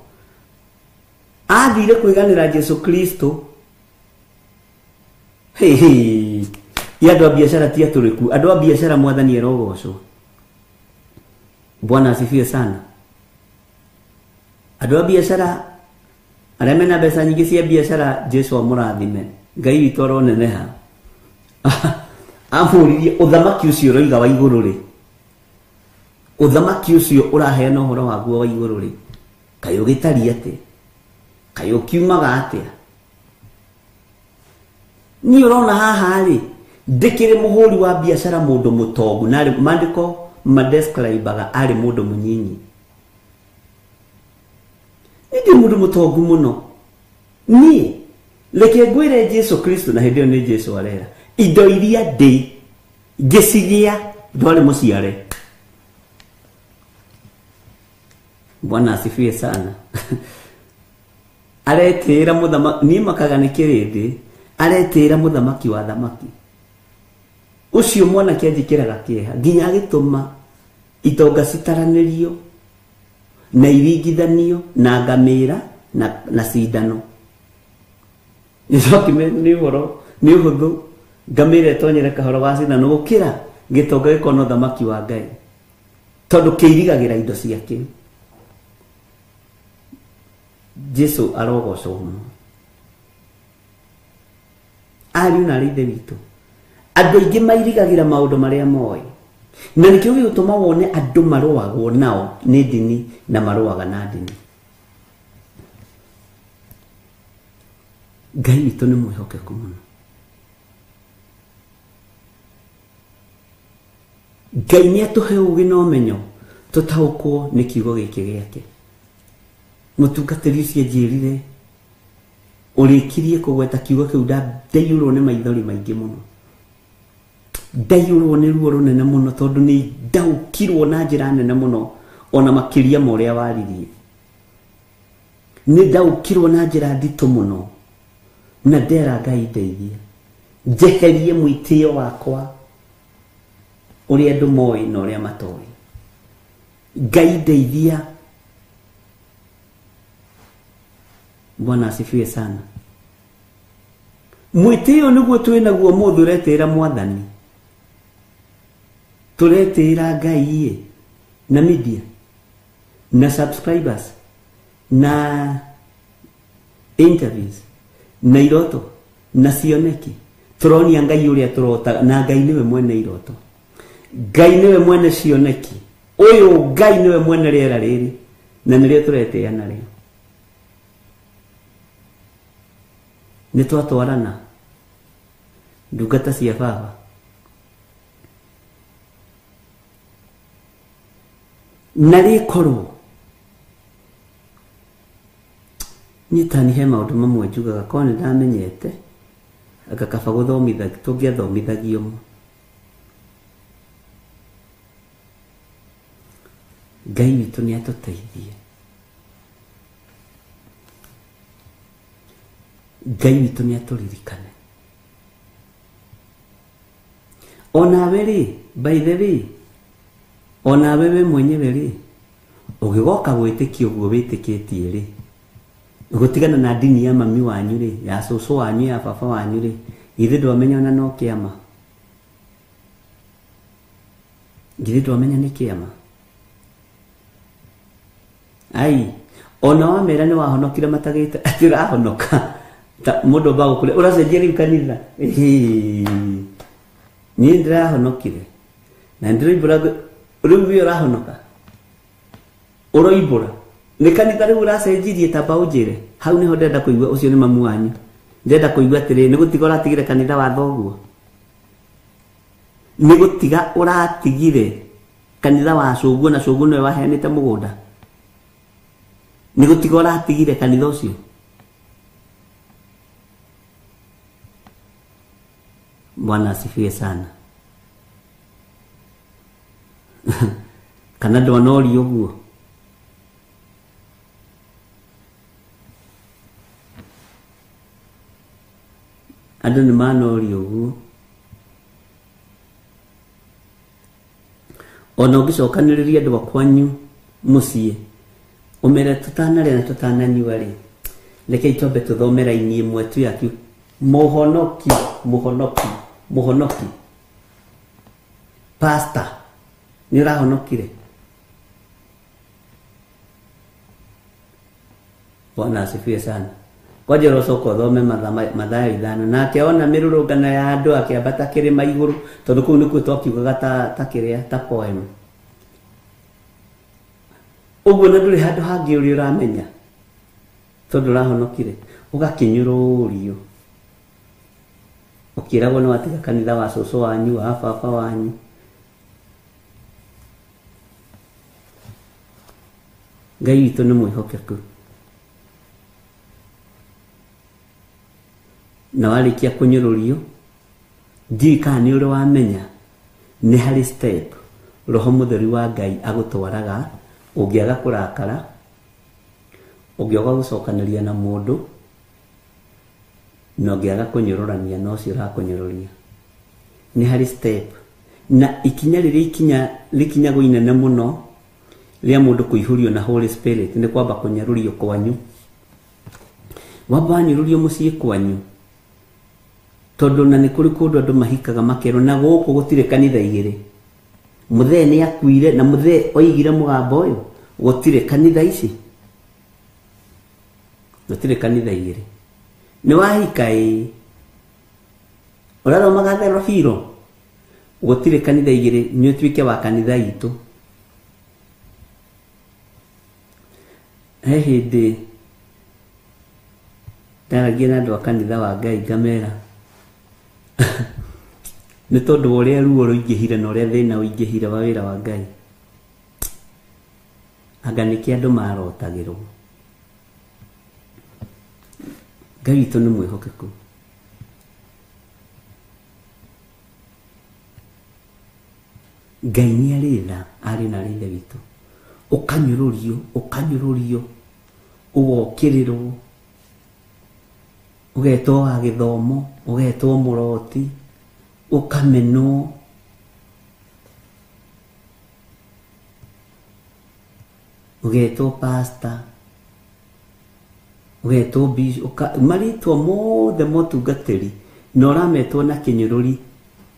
Athire kwĩganĩra Jesu Kristo. Hey, hey. Ya andũ a biacara ti atũrĩku. Andũ a biacara mwathani arogocwo. Bwana asifiwe sana. Andũ a biacara arĩa mena mbeca nyingĩ cia biacara Jesu amũrathime. Ngai witũ aroneneha. Amũririe ũthamaki ũcio ũroiga wa igũrũ rĩ. Ũthamaki ũcio ũraheana ũhoro waguo wa igũrũ rĩ. Kaĩ ũgĩtariĩ atĩa? Kaĩ ũkiumaga atĩa? Niĩ ũrona haha rĩ, ndĩkĩrĩ mũhũri wa biacara mũndũ mũtongu na maandĩko madescribaga arĩ mũndũ mũnyinyi. Niĩ ndĩ mũndũ mũtongu mũno. Niĩ reke ngwĩre Jesu Kristo na hĩndĩ ĩyo nĩ Jesu arera. Indo iria ndĩ ngĩcigĩa ndwarĩ mũciare. Bwana asifiwe sana. Aretĩĩra mũthamaki, niĩ makaga nĩ kĩrĩndĩ, aretĩĩra mũthamaki wa thamaki. Ũcio mwanake anjĩkĩraga kĩeha nginya agĩtũma itonga citaranĩrio na iringithanio na ngamĩra na cindano. Nĩ ũhoro nĩ ũhũthũ ngamĩra ĩtonyere kahoro wa cindano gũkĩra gĩtonga gĩkona ũthamaki wa Ngai, tondũ kĩirigagĩra indo ciake. Jesu arogocwo mũno. Ariũ na aarĩ ithe witũ, andũ aingĩ mairigagĩra maũndũ marĩa moĩ, na nĩkĩo gĩgũtũma wone andũ marũagwo nao nĩ ndini na marũaga na ndini. Ngai witũ nĩ mwĩhokeku mũno. Ngai nĩ atũhe ũũgĩ na ũmenyo tũtaũkwo nĩ kiugo gĩkĩ gĩake. Mũtungatĩri ũcio anjĩrire ũrĩkirie kũgweta kiugo kĩu, ndaiyũrwo nĩ maithori maingĩ mũno, ndaiyũrwo nĩ ruo rũnene mũno, tondũ nĩ ndaũkirwo na njĩra nene mũno ona makĩria ma ũrĩa waririe. Nĩ ndaũkirwo na njĩra nditũ mũno, na ndera Ngai ndeithie njeherie mwĩtĩo wakwa ũrĩa andũ moĩ na ũrĩa matoĩ. Ngai ndeithia. Bwana asifiwe sana. Mwĩtĩo nĩguo twĩ naguo mũthĩ, ũretĩĩra Mwathani, tũretĩĩra Ngai ĩ na media na subscribers na interviews na iroto na cioneki. Tũronia Ngai ũrĩa tũrotaga, na Ngai nĩwe mwene iroto, Ngai nĩwe mwene cioneki, ũyũ Ngai nĩwe mwene rĩera rĩrĩ, na nĩrĩo tũretĩĩa narĩo. Nĩ twatwarana ndungata cia baba, na rĩkorwo nyitani he maũndũ mamwe njugaga korwo nĩ ndamenyete anga kaba gũthomithagio tũngĩathomithagio mo. Ngai witũ nĩ atũteithie, Ngai witũ nĩ atũririkane. Onawe rĩ, by the way, onawe we mwenyewe rĩ, ũgĩgoka gwĩtĩkia ũguo wĩtĩkĩtie rĩ, gũtigana na ndini ya mami wanyu rĩ, ya cũcũ wanyu, ya baba wanyu rĩ, githĩ ndwamenya ona no kĩama? Githĩ ndwamenya nĩ kĩama? Ai, ona wamera nĩ wahonokire matagĩte atĩ ũrahonoka ta mũndũ bagũkũrĩa ũracenjia rĩu kanitha. Niĩ ndĩrahonokire na ndĩroimbũra rĩu we ũrahonoka, ũroimbũra nĩ kanitha rĩu ũracenjirie. Tamba ũnjĩre hau nĩho ndĩrenda kũigua, ũcio nĩ mamu wanyu, ndĩrenda kũigua atĩrĩrĩ, nĩ gũtiga ũratigire kanitha wa thoguo, nĩ gũtiga ũratigire kanitha wa cũguo, na cũguo nĩwe waheanĩte mũgũnda, nĩ gũtiga ũratigire kanitha ũcio. Bwana asifiwe sana. Kana ndwanorio ũguo? Andũ nĩ manorio ũguo. Ona ũngĩcokanĩrĩria andũ a kwanyu mũciĩ ũmere tũtanarĩa na tũtananyua rĩ, rekei twambe tũthome raini ĩmwe tu ya mũhonoki, mũhonoki, mũhonoki. Pastor, nĩ ũrahonokire? Bwana asifiwe sana. Kwanja ũrocoka ũthome Mathayo 5, nake ona mĩrũrũngano ya andũ akĩambata kĩrĩma igũrũ, tondũ kũu nĩkuo twakiugaga ta kĩrĩa ta poem. Ũguo na ndũrĩ handũ hangĩ ũrĩa ũramenya tondũ ũrahonokire, ũgakĩnyũrũrio ũkĩragwo nĩ watiga kanitha wa cũcũ wanyu, wa baba wanyu. Ngai witũ nĩ mwĩhokeku, na warĩkia kũnyũrũrio ndiũĩ kana nĩ ũrĩ wamenya nĩ harĩ step Roho Mũtheru wa Ngai agũtwaraga ũngĩaga kũrakara, ũngĩaga gũcokanĩria na mũndũ, na ũngĩaga kũnyũrũrania na ũcio ũrakũnyũrũria. Nĩ harĩ step, na ikinya rĩrĩa ikinya rĩkinyagwo inene mũno rĩa mũndũ kũihũrio na Holy Spirit nĩ kwamba kũnyũrũrio kwanyu. Wamba wanyũrũrio mũciĩ kwanyu, Tondũ na nĩ kũrĩ kũndũ andũ mahikaga makerwo na gũkũ gũtirĩ kanitha igĩrĩ. Mũthee nĩ akuire na mũthee oigire mũgambo ũyũ gũtirĩ kanitha ici. Gũtirĩ kanitha igĩrĩ. Nĩ wahika ĩĩ. Ũrathomaga therobiro. Gũtirĩ kanitha igĩrĩ nĩ ũtuĩke wa kanitha itũ. He hĩndĩ ndaragia na andũ a kanitha wa Ngai ngamera nĩ tondũ wa ũrĩa ruo rũingĩhire na ũrĩa thĩna ũingĩhire wa wĩra wa Ngai. Anga nĩkĩ andũ marotagĩrwo. Ngai witũ nĩ mwĩhokeku. Ngai nĩ arĩ tha arĩ na arĩ ithe witũ. Ũkanyũrũrio, ũkanyũrũrio, ũgokĩrĩrwo, ũgetwo wa gĩthomo, ũgetwo mũroti, ũkamenwo. Ũgetwo pastor, ũgetwo bishop, marĩtwa mothe motungatĩri na ũrametwo na kĩnyũrũri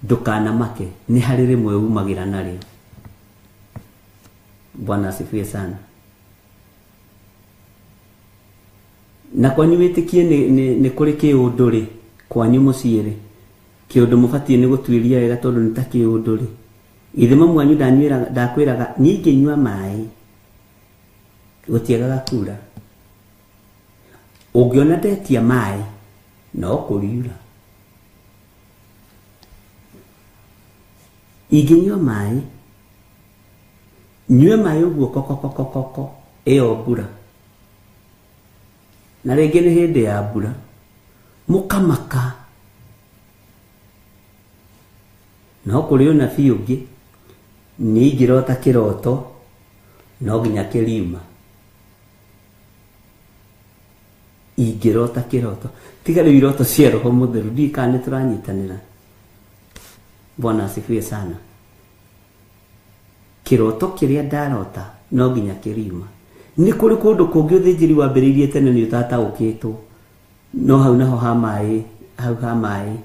ndũkanamake nĩ harĩ rĩmwe umagĩra narĩo. Bwana asifiwe sana. Na kwanyu wĩtĩkie nĩ kũrĩ kĩũndũ rĩ, kwanyu mũciĩ rĩ, kĩũndũ mũbatiĩ nĩ gũtuĩria wega tondũ nĩ ta kĩũndũ rĩ. Githĩ mamu wanyu ndakwĩraga niĩ ingĩnyua maĩ gũtiagaga kura. Ũngĩona ndetia maĩ no kũriura. Ingĩnyua maĩ nyue maĩ ũguo kokokokoko ĩyo mbura. Na rĩngĩ nĩ hĩndĩ ya mbura mũkamaka. No kũrĩ ũnabii ũngĩ niĩ ingĩrota kĩroto no nginya kĩriuma. Ingĩrota kĩroto tiga rĩu iroto cia Roho Mũtheru ndiũĩ kana nĩ tũranyitanĩra. Bwana asifiwe sana. Kĩroto kĩrĩa ndarota no nginya kĩriuma. Nĩ kũrĩ kũndũ kũngĩ ũthĩnjĩri wambĩrĩirie tene nĩ ũtataũkĩtwo. No hau naho ha maĩ, hau ha maĩ,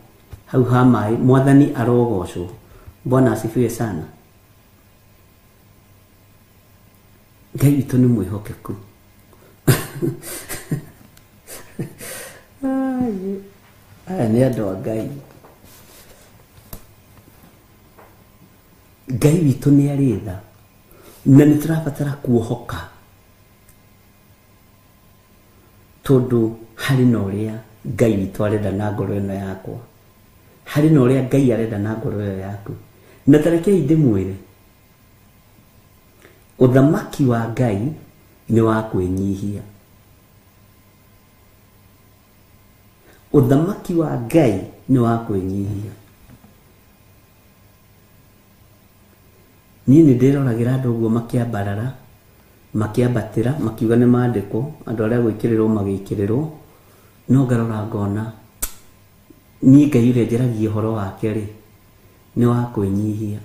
hau ha maĩ, Mwathani arogocwo. Bwana asifiwe sana. Ngai witũ nĩ mwĩhokeku. Aya nĩ andũ a Ngai. Ngai witũ nĩ arĩ tha na nĩ tũrabatara kuohoka tondũ harĩ na ũrĩa Ngai witũ arenda na ngoro ĩno yakwa, harĩ na ũrĩa Ngai arenda na ngoro ĩyo yaku. Na ta rekei ndĩmwĩre, ũthamaki wa Ngai nĩ wa kwĩnyihia. Ũthamaki wa Ngai nĩ wa kwĩnyihia. Niĩ nĩ ndĩroragĩra andũ ũguo makĩambarara, makĩambatĩra, makiuga nĩ mandĩko, andũ arĩa gwĩkĩrĩrwo magĩkĩrĩrwo, no ngarora ngona niĩ Ngai ũrĩa njaragia ũhoro wake rĩ nĩ wa kwĩnyihia.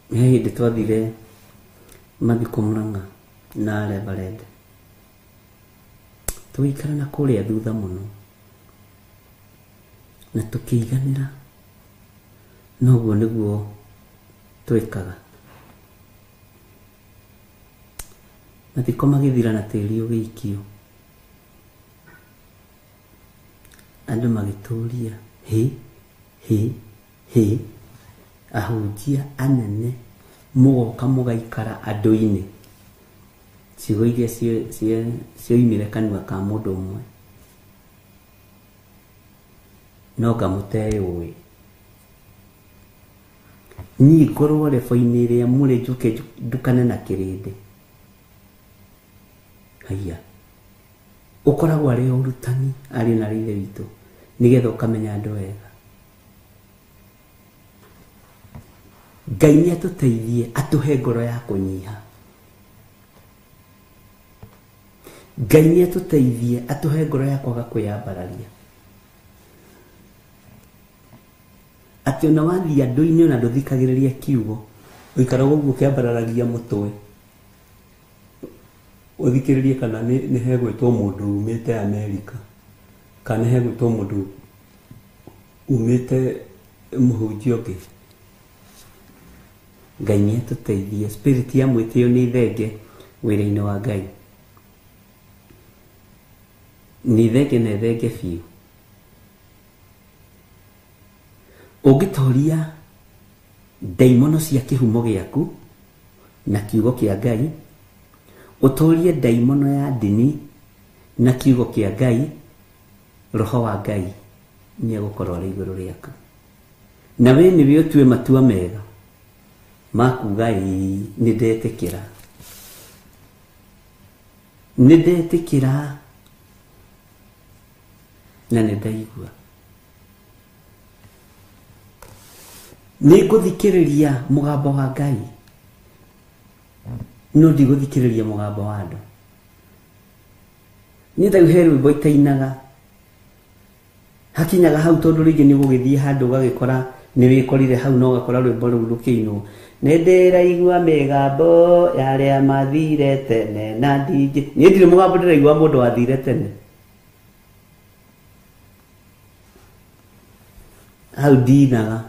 He hĩndĩ twathire mathiko Murang'a na Reverend, tũgĩikara na kũrĩa thutha mũno na tũkĩiganĩra, noguo nĩguo twĩkaga. Mathiko magĩthira na tĩri ũgĩikio, andũ magĩtũria hĩ hĩ hĩ, ahunjia anene mũgoka mũgaikara andũ-inĩ. Ciugo iria cioimire kanua ka mũndũ ũmwe no ngamũteyũĩ. Niĩ ngorwo rebo-inĩ ĩrĩa mũrĩ njũke ndukane na kĩrĩndĩ. Haiya, ũkoragwo arĩ ũrutani arĩ na ithe witũ nĩgetha ũkamenya andũ wega. Ngai nĩ atũteithie atũhe ngoro ya kũnyiha. Ngai nĩ atũteithie atũhe ngoro ya kwaga kwĩyambararia. Atĩ ona wathiĩ andũ-inĩ ona ndũthikagĩrĩria kiugo, ũikaraga ũguo ũkĩambararagia mũtwe. Ũthikĩrĩrie kana nĩ hegwĩtwo mũndũ umĩte Amerika, kana nĩ hegwĩtwo mũndũ umĩte mũhunjia ũngĩ. Ngai nĩ atũteithie. Spirit ya mwĩtĩo nĩ ithenge wĩra-inĩ wa Ngai, nĩ ithenge na ithenge biũ. Ũngĩtoria ndaimono cia kĩhumo gĩaku na kiugo kĩa Ngai, ũtorie ndaimono ya ndini na kiugo kĩa Ngai, roho wa Ngai nĩ egũkorwo arĩ igũrũ rĩaku. Na we nĩwe ũtue matua mega ma kuga ĩĩ, nĩ ndetĩkĩra, nĩ ndetĩkĩra na nĩ ndaigua. Nĩ ngũthikĩrĩria mũgambo wa Ngai, no ndigũthikĩrĩria mũgambo wa andũ. Niĩ ta rĩu he rwĩmbo itainaga, hakinyaga hau tondũ rĩngĩ nĩ ũgũgĩthiĩ handũ ũgagĩkora nĩ wĩkorire hau na ũgakora rwĩmbo rũu rũkĩinwo, nĩ ndĩraigua mĩgambo ya arĩa mathire tene na ndingĩ. Niĩ ndirĩ mũgambo ndĩraigua mũndũ wathire tene. Hau ndinaga.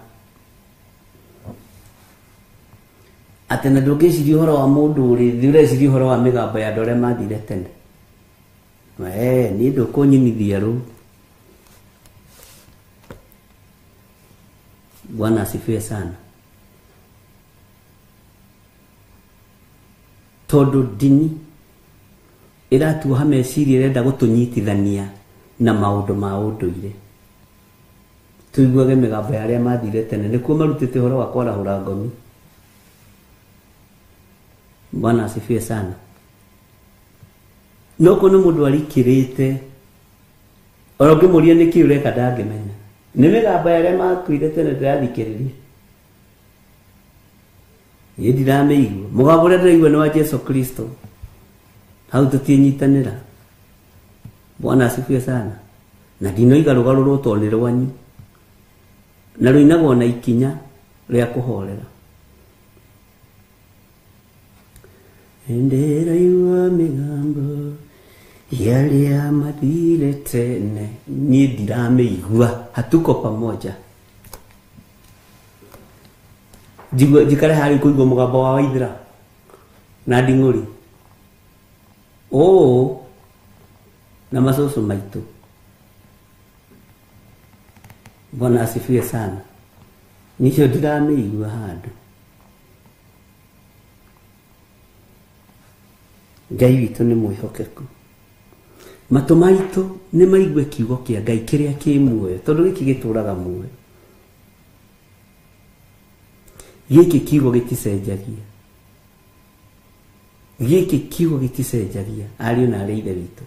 Atĩ na ndũngĩciria ũhoro wa mũndũ ũrĩ thĩ, ũreciria ũhoro wa mĩgambo ya andũ arĩa mathire tene. Niĩ ndũkũnyinithia rũu. Bwana asifiwe sana. Tondũ ndini ĩratuoha meciria, ĩrenda gũtũnyitithania na maũndũ ma ũndũire. Tũiguage mĩgambo ya arĩa mathire tene, nĩkuo marutĩte ũhoro wa kwarahũra ngomi. Bwana asifiwe sana. No kono mũndũ arikĩrĩte, ora ũngĩmũria nĩkĩ ũreka ndangĩmenya. Nĩ mĩgambo ya arĩa makuire tene ndĩrathikĩrĩria. Niĩ ndiramĩigua. Mũgambo ũrĩa ndĩraigua nĩ wa Jesu Kristo. Hau tũtiĩnyitanĩra. Bwana asifiwe sana. Na ndinoiga rũgarũrwo tondũ nĩ rwanyu. Na rũinagwo na ikinya rĩa kũhorera. Ndĩraigua mĩgambo ya arĩa mathire tene, niĩ ndiramĩigua. Hatuko pamoja. Njikare harĩ kũigua mũgambo wa Waithera na nding'ũri ũũ na macũcũ maitũ. Bwana asifiwe sana. Nicio ndiramĩigua handũ. Ngai witũ nĩ mwĩhokeku. Matũ maitũ nĩ maigue kiugo kĩa Ngai kĩrĩa kĩ muoyo, tondũ gĩkĩ gĩtũraga muoyo. Gĩkĩ kiugo gĩticenjagia. Gĩkĩ kiugo gĩticenjagia, ariũ na arĩ ithe witũ.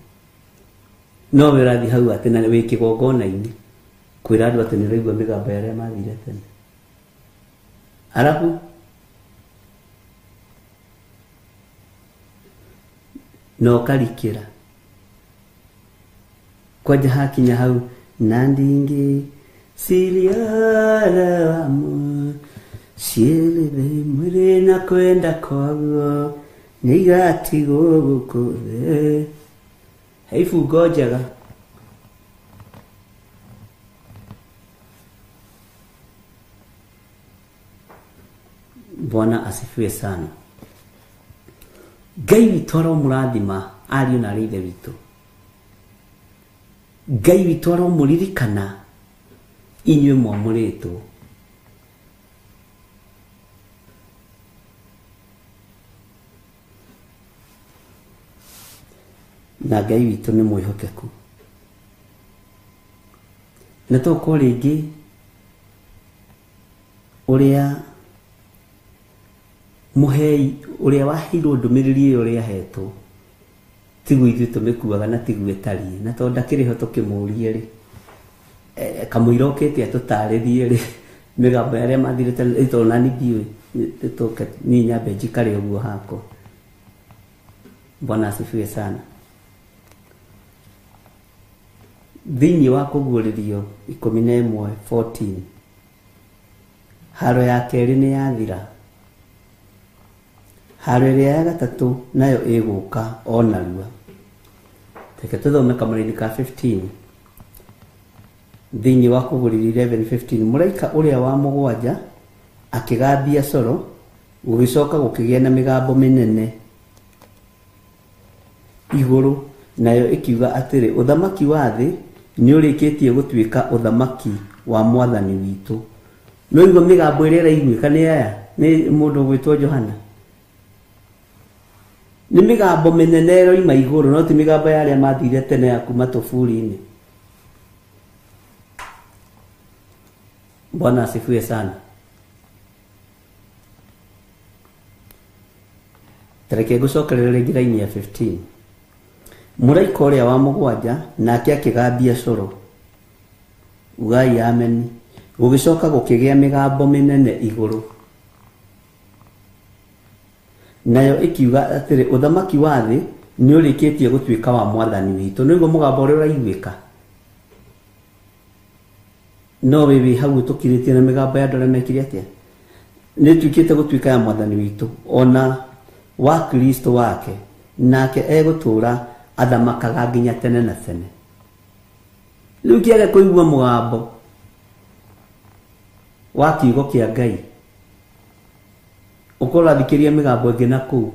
No we ũrathiĩ hau atĩ na wĩ kĩgongona-inĩ kwĩra andũ atĩ nĩ ũraigua mĩgambo ya arĩa mathire tene. Arabu na ũkarikĩra. Kwanja hakinya hau na ndingĩ ciliaramu cielele mwĩrĩ na kwenda kwaguo nĩ igatigwo gũkũ thĩ. He ibungo njega. Bwana asifiwe sana. Ngai witũ aromũrathima ariũ na arĩ ithe witũ. Ngai witũ aromũririkana inyuĩ mwamũrĩtwo. Na Ngai witũ nĩ mwĩhokeku. Na tokorwo rĩngĩ ũrĩa mũhei ũrĩa waheirwo ndũmĩrĩri ĩyo ũrĩa ahetwo tiguo ithuĩ tũmĩkuaga na tiguo ĩtariĩ, na tondũ ndakĩrĩ ho tũkĩmũrie rĩ, kamũira okĩte atũtarĩrie rĩ, mĩgambo ya arĩa mathire tene, tondũ nani ndiũĩ, tũke niĩ nyambe njikare ũguo hakwa. Bwana asifiwe sana. Thĩinĩ wa kũguũrĩrio 11:14, haro ya kerĩ nĩ yathira. Haro ĩrĩa ya gatatũ nayo ĩgũka o narua. Reke tũthome kamũraini ka 15 thĩinĩ wa Kũguũrĩrio 11:15. Mũraika ũrĩa wa mũgwanja akĩgambia coro, gũgĩcoka gũkĩgĩa na mĩgambo mĩnene igũrũ, nayo ĩkiuga atĩrĩ, ũthamaki wa thĩ nĩũrĩkĩtie gũtuĩka ũthamaki wa mwathani witũ. No igua mĩgambo ĩrĩa ĩraiguĩka nĩ aya, nĩ mũndũ ũgwĩtwo Johana. Nĩ mĩgambo mĩnene ĩroima igũrũ, no ti mĩgambo ya arĩa mathire tene ya kuma tũburi-inĩ. Bwana asifiwe sana. Tareke ngũcokerere rĩngĩ raini ya 15. Mũraika ũrĩa wa mũgwanja nake akĩgambia coro, ugai ameni. Gũgĩcoka gũkĩgĩa mĩgambo mĩnene igũrũ, nayo ĩkiuga atĩrĩ, ũthamaki wa thĩ nĩũrĩkĩtie gũtuĩka wa mwathani witũ. Nĩguo mũgambo ũrĩa ũraiguĩka, no wĩ wĩ hau ũtũkirĩtie na mĩgambo ya andũ arĩa mekire atĩa, nĩtuĩkĩte gũtuĩka ya mwathani witũ ona wa Kristo wake, nake egũtũũra athamakaga nginya tene na tene. Rĩu kĩage kũigua mũgambo wa kiugo kĩa Ngai, ũkorwo ũrathikĩrĩria mĩgambo ĩngĩ na kũu,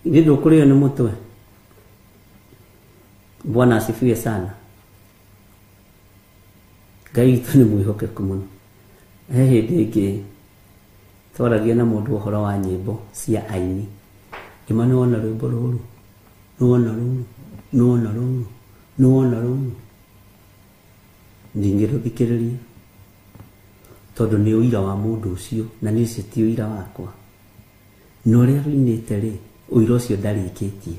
ithuĩ ndũkũrĩo nĩ mũtwe. Bwana asifiwe sana. Ngai witũ nĩ mwĩhokeku mũno. He hĩndĩ ĩngĩ twaragia na mũndũ ũhoro wa nyĩmbo cia aini, ngĩma nĩwona rwĩmbo rũrũ, nĩwona rũrũ, nĩwona rũrũ, nĩwona rũrũ. Ndingĩrũthikĩrĩria tondũ nĩ ũira wa mũndũ ũcio, na niĩ ũcio ti ũira wakwa. Na ũrĩa rũinĩte rĩ, ũira ũcio ndarĩkĩtie.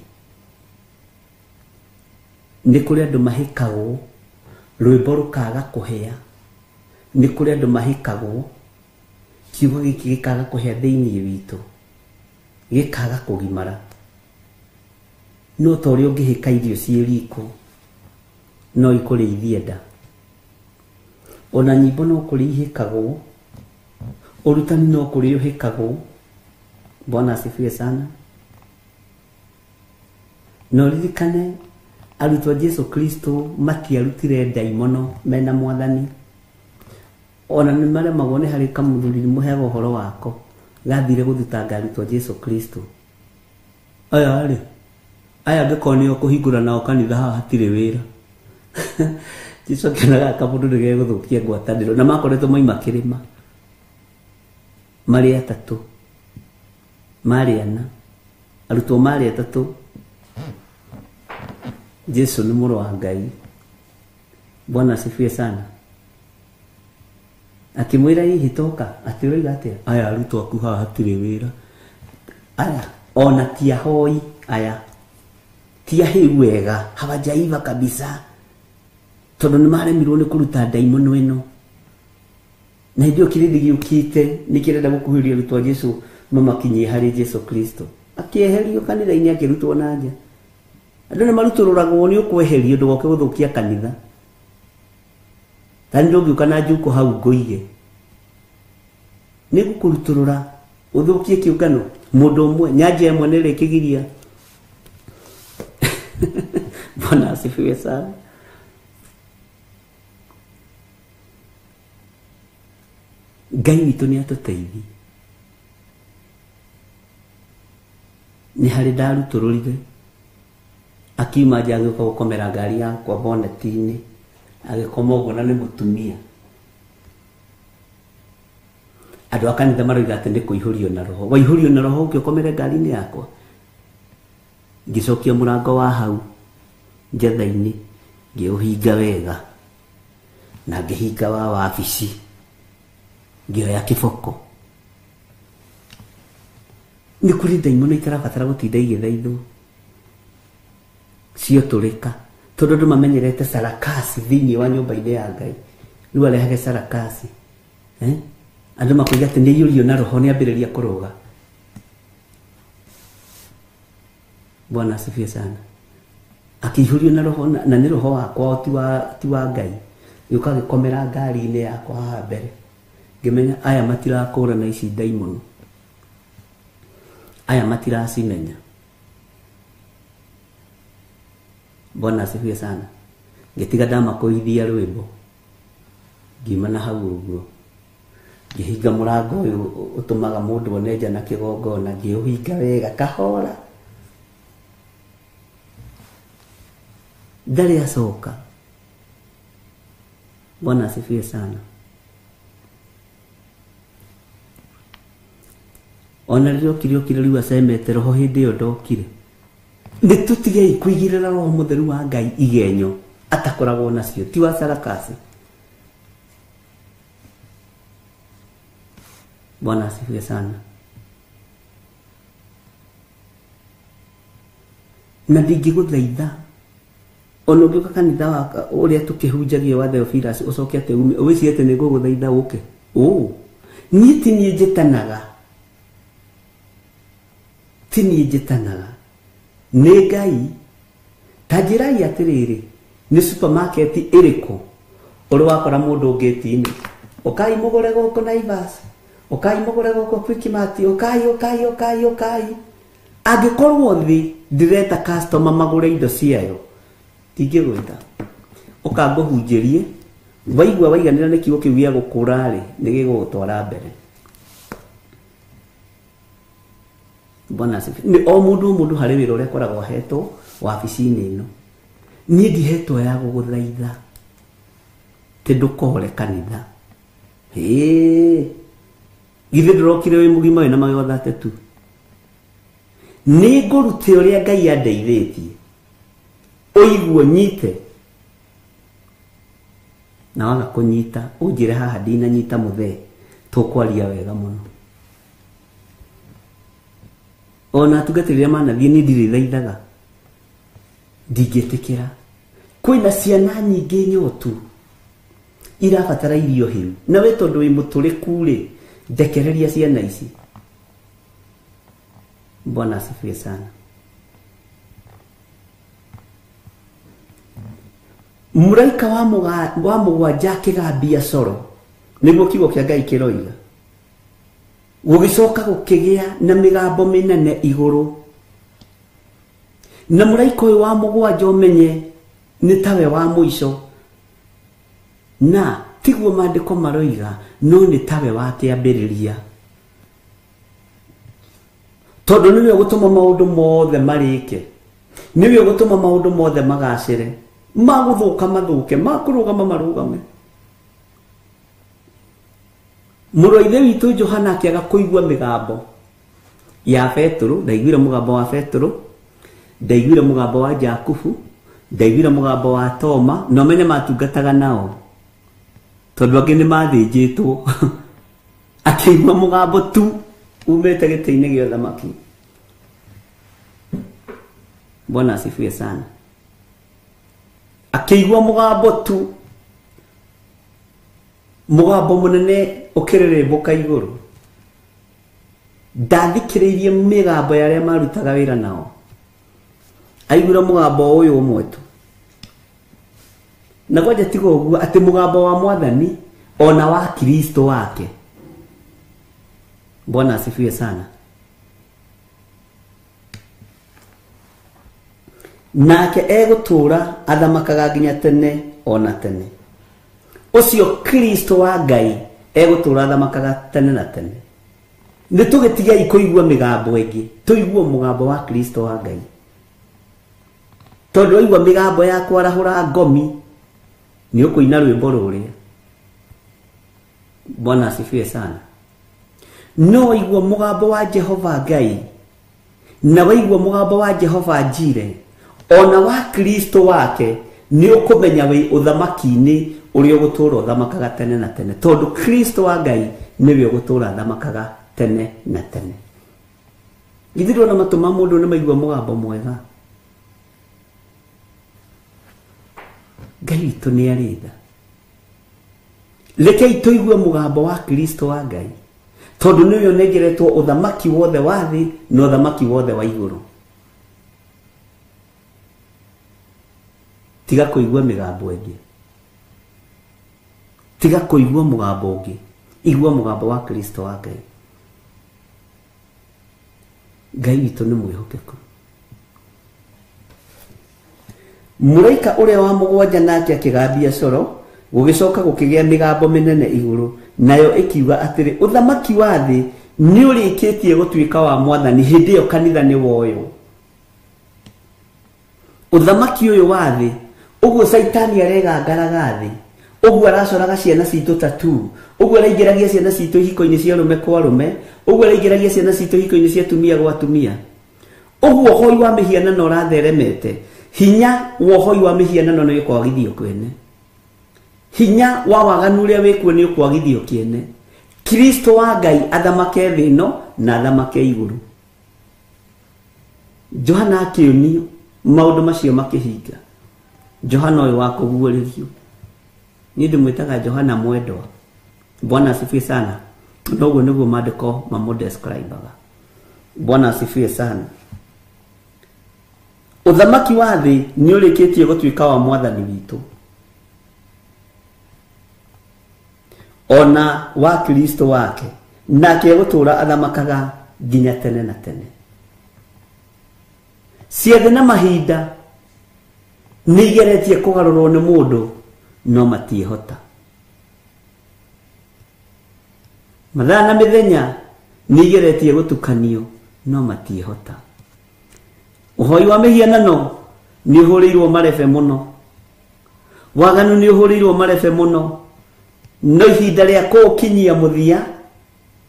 Nĩ kũrĩ andũ mahĩkagwo rwĩmbo rũkaga kũhĩa, nĩ kũrĩ andũ mahĩkagwo kiugo gĩkĩ gĩkaga kũhĩa thĩinĩ witũ, gĩkaga kũgimara. No ta ũrĩa ũngĩhĩka irio ciĩ riko, no ikũrĩithie nda. Ona nyĩmbo no kũrĩ ihĩkagwo, ũrutani no kũrĩ ũhĩkagwo. Bwana asifiwe sana. Na ũririkane arutwo a Jesu Kristo matiarutire ndaimono mena mwathani. Ona nĩ maremagwo nĩ harĩ kamũthuri mũheaga ũhoro wako gathire gũthitanga arutwo a Jesu Kristo. Aya rĩ, aya angĩkorwo nĩo kũhingũra nao kanitha haha hatirĩ wĩra. Jesu akĩonaga kamũndũ nĩ gegũthũkia ngwatanĩro, na makoretwo maima kĩrĩma marĩ atatũ, marĩ ana, arutwo marĩ atatũ. Jesu nĩ mũrũ wa Ngai. Bwana asifiwe sana. Akĩmwĩra hihi toka, atĩ ũroiga atĩa? Aya arutwo aku haha hatirĩ wĩra. Aya ona ti ahoi, aya ti ahĩu wega, hawajaiva kabisa, tondũ nĩ maremirwo nĩ kũruta ndaimono ĩno. Na hĩndĩ ĩyo kĩrĩndĩ gĩũkĩte nĩ kĩrenda gũkuhĩrĩria arutwo a Jesu mamakinyie harĩ Jesu Kristo. Akĩeherio kanitha-inĩ, akĩrutwo na nja. Andũ nĩ marutũrũragwo nĩ ũkweherio ndũgoke gũthũkia kanitha. Ta ndũngĩũka na njuko hau ngũige, nĩ ngũkũrutũrũra ũthũkie kĩũngano. Mũndũ ũmwe nyanja ĩmwe nĩ ĩrĩkĩgiria. Bwana asifiwe sana. Ngai witũ nĩ atũteithie. Nĩ harĩ ndarutũrũrire, akiuma nja agĩũka gũkomera ngari yakwa boneti-inĩ, agĩkoma ũguo na nĩ mũtumia. Andũ a kanitha maroiga atĩ nĩ kũihũrio na roho. Waihũrio na roho ũke ũkomere ngari-inĩ yakwa. Ngĩcokia mũrango wa hau njetha-inĩ, ngĩũhinga wega, na ngĩhinga wa wabici, ngĩoya kĩboko. Nĩ kũrĩ ndaimono itarabatara gũtinda igĩthaithwo, ciotũrĩka, tondũ andũ mamenyerete sarakasi thĩinĩ wa nyũmba-inĩ ya Ngai. Rĩu arehage sarakasi, andũ makoiga atĩ nĩ aiyũrio na roho, nĩ ambĩrĩria kũrũga. Bwana asifiwe sana. Akĩihũrio na roho, na nĩ roho wakwa ti wa Ngai. Gĩũka gĩkomera ngari-inĩ yakwa haha mbere. Ngĩmenya aya matirakũrana ici ndaimono, aya matiracimenya. Bwana asifiwe sana. Ngĩtiga ndamakũithia rwĩmbo, ngiuma na hau ũguo, ngĩhinga mũrango ũyũ ũtũmaga mũndũ one nja na kĩgongona, ngĩũhinga wega kahora. Ndarĩ acoka. Bwana asifiwe sana. Ona rĩrĩa okire okire rĩu acemete roho hĩndĩ ĩyo ndokire. Nĩ tũtigei kũigĩrĩra roho mũtheru wa Ngai igenyo atakoragwo nacio, ti wa sarakasi. Bwana asifiwe sana. Na ndingĩgũthaitha ona ũngĩũka kanitha wa ũrĩa tũkĩhunjagia wa Theophilus ũcoke atĩ ume wĩcirie atĩ nĩngũgũthaitha ũke. Niĩ ti niĩ njĩtanaga, ti niĩ njĩtanaga, nĩ Ngai. Ta njĩrai atĩrĩrĩ, nĩ supermarket ĩrĩkũ ũrĩ wakora mũndũ ngĩti-inĩ, ũkai mũgũre gũkũ Naivas, ũkai mũgũre gũkũ Quickmart, ũkai ũkai ũkai ũkai. Angĩkorwo thĩ ndĩreta customer magũre indo ciayo, ndingĩgwĩta. Ũkangũhunjĩrie, waigua waiganĩra nĩ kiugo kĩu gĩa gũkũra rĩ, nĩ gĩgũgũtwara mbere. Bwana asifiwe. Nĩ o mũndũ o mũndũ harĩ wĩra ũrĩa akoragwo ahetwo wabici-inĩ ĩno. Niĩ ndihetwo ya gũgũthaitha tĩ ndũkore kanitha. Githĩ ndũrokire wĩ mũgima wĩna magego 32? Nĩ ngũrute ũrĩa Ngai andeithĩtie, ũigue nyite, na waga kũnyita ũnjĩre haha ndinanyita mũthee, tũkwaria wega mũno. Ona atungatĩri arĩa manathiĩ niĩ ndirĩthaithaga, ndingĩtĩkĩra. Kwĩna ciana nyingĩ nyotu irabatara irio hĩu, na we tondũ wĩ mũtũrĩku rĩ, ndekereria ciana ici. Bwana asifiwe sana. Mũraika wa mũgwanja akĩgambia coro, nĩguo kiugo kĩa Ngai kĩroiga. Gũgĩcoka gũkĩgĩa na mĩgambo mĩnene igũrũ, na mũraika ũyũ wa mũgwanja ũmenye nĩ tawe wa mũico, na tiguo maandĩko maroiga, no nĩ tawe wa kĩambĩrĩria, tondũ nĩwe ũgũtũma maũndũ mothe marĩke, nĩwe ũgũtũma maũndũ mothe magacĩre, magũthũka mathũke, makũrũgama marũgame. Mũrũ wa ithe witũ Johana akĩaga kũigua mĩgambo ya Petero, ndaiguire mũgambo wa Petero, ndaiguire mũgambo wa Jakubu, ndaiguire mũgambo wa Toma, na ũmenye matungataga nao, tondũ angĩ nĩ mathĩnjĩtwo. Akĩigua mũgambo tu umĩte gĩtĩ-inĩ gĩa ũthamaki. Bwana asifiwe sana. Akĩigua mũgambo tu, mũgambo mũnene ũkĩrĩrĩmbũka igũrũ. Ndathikĩrĩirie mĩgambo ya arĩa marutaga wĩra nao, aiguire mũgambo ũyũ ũmwe tu. Na kwanja tiga ũguo atĩ mũgambo wa Mwathani ona wa Kristo wake. Bwana asifiwe sana. Nake egũtũũra athamakaga nginya tene ona tene. Ũcio Kristo wa Ngai egũtũũra athamakaga tene na tene. Nĩ tũgĩtigei kũigua mĩgambo ĩngĩ, tũigue mũgambo wa Kristo wa Ngai. Tondũ waigua mĩgambo ya kwarahũra ngomi, nĩ ũkũina rwĩmbo rũrĩa. Bwana asifiwe sana. No waigua mũgambo wa Jehova Ngai, na waigua mũgambo wa Jehova Jire, ona wa Kristo wake, nĩ ũkũmenya wĩ ũthamaki-inĩ ũrĩa ũgũtũũra ũthamakaga tene na tene, tondũ Kristo wa Ngai nĩwe ũgũtũũra athamakaga tene na tene. Githĩ ndũrona matũ ma mũndũ nĩ maigua mũgambo mwega? Ngai witũ nĩ arĩ tha. Rekei tũigue mũgambo wa Kristo wa Ngai, tondũ nĩwe ũnengeretwo ũthamaki wothe wa thĩ na ũthamaki wothe wa igũrũ. Tiga kũigua mĩgambo ĩngĩ, tiga kũigua mũgambo ũngĩ. Igua mũgambo wa Kristo wa Ngai. Ngai witũ nĩ mwĩhokeku. Mũraika ũrĩa wa mũgwanja nake akĩgambia coro, gũgĩcoka gũkĩgĩa mĩgambo mĩnene igũrũ, nayo ĩkiuga atĩrĩ, ũthamaki wa thĩ nĩ ũrĩkĩtie gũtuĩka wa mwathani. Hĩndĩ ĩyo kanitha nĩ woywo. Ũthamaki ũyũ wa thĩ, ũguo Caitani aregangaraga thĩ, ũguo aracoraga ciana citũ tatu, ũguo araingĩragia ciana citũ ihiko-inĩ cia arũme kwa arũme, ũguo araingĩragia ciana citũ ihiko-inĩ cia atumia gwa atumia, ũguo ũhoi wa mĩhianano ũratheremete. Hinya wa ũhoi wa mĩhianano nĩ ũkwagithio kwene, hinya wa waganu ũrĩa wĩkuo nĩ ũkwagithio kĩene. Kristo wa Ngai athamake thĩ ĩno na athamake igũrũ. Johana akĩonio maũndũ macio makĩhinga. Johana ũyũ wa kũguũrĩrio, niĩ ndĩmwĩtaga Johana mwendwa. Bwana asifiwe sana. Noguo nĩguo maandĩko mamũdescribaga. Bwana asifiwe sana. Ũthamaki wa thĩ nĩ ũrĩkĩtie gũtuĩka wa mwathani witũ ona wa Kristo wake, nake egũtũũra athamakaga nginya tene na tene. Ciathĩ na mahinda nĩ igeretie kũgarũrwo nĩ mũndũ, no matiĩhota. Mathaa na mĩthenya nĩ igeretie gũtukanio, no matiĩhota. Ũhoi wa mĩhianano nĩ ũhũrĩirwo marebe mũno, waganu nĩ ũhũrĩirwo marebe mũno, no ihinda rĩa kũũkinyia mũthia,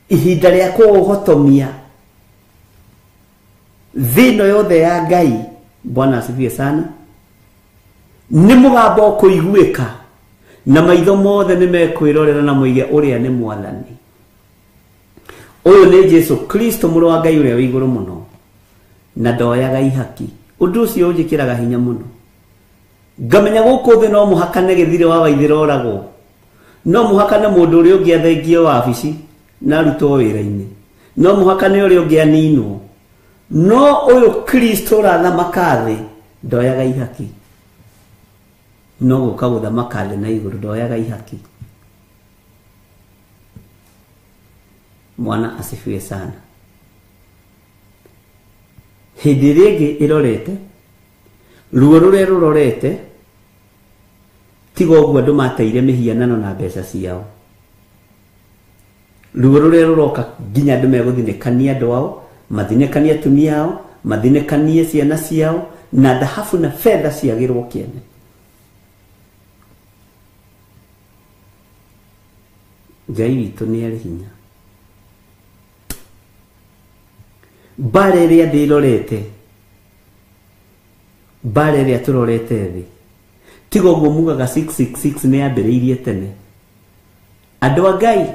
ihinda rĩa kũũhotomia thĩ ĩno yothe ya Ngai. Bwana asifiwe sana. Nĩ mũgambo ũkũiguĩka na maitho mothe nĩ mekwĩrorera na moige ũrĩa nĩ mwathani. Ũyũ nĩ Jesu Kristo mũrũ wa Ngai ũrĩa wĩ igũrũ mũno, na ndoyaga ihaki. Ũndũ ũcio ũnjĩkĩraga hinya mũno, ngamenya gũkũ thĩ no mũhaka nĩ gĩthire wa waithĩra oragwo, no mũhaka nĩ mũndũ ũrĩa ũngĩ athengio wabici na arutwo wĩra-inĩ, no mũhaka nĩ ũrĩa ũngĩ aninwo, no ũyũ Kristo ũrathamaka thĩ ndoyaga ihaki. No gũka gũthamaka thĩ na igũrũ, ndoyaga ihaki. Mwana asifiwe sana. Hĩndĩ ĩrĩa ĩngĩ ĩrorete, ruo rũrĩa rũrorete, tiga ũguo andũ mateire mĩhianano na mbeca ciao. Ruo rũrĩa rũroka nginya andũ megũthinĩkania andũ ao, mathinĩkanie atumia ao, mathinĩkanie ciana ciao, na thahabu na betha ciagĩrwo kĩene. Ngai witũ nĩ arĩ hinya. Mbara ĩrĩa thĩ ĩrorete, mbara ĩrĩa tũrorete thĩ, tiga ũguo mugaga 666 nĩ yambĩrĩirie tene. Andũ a Ngai,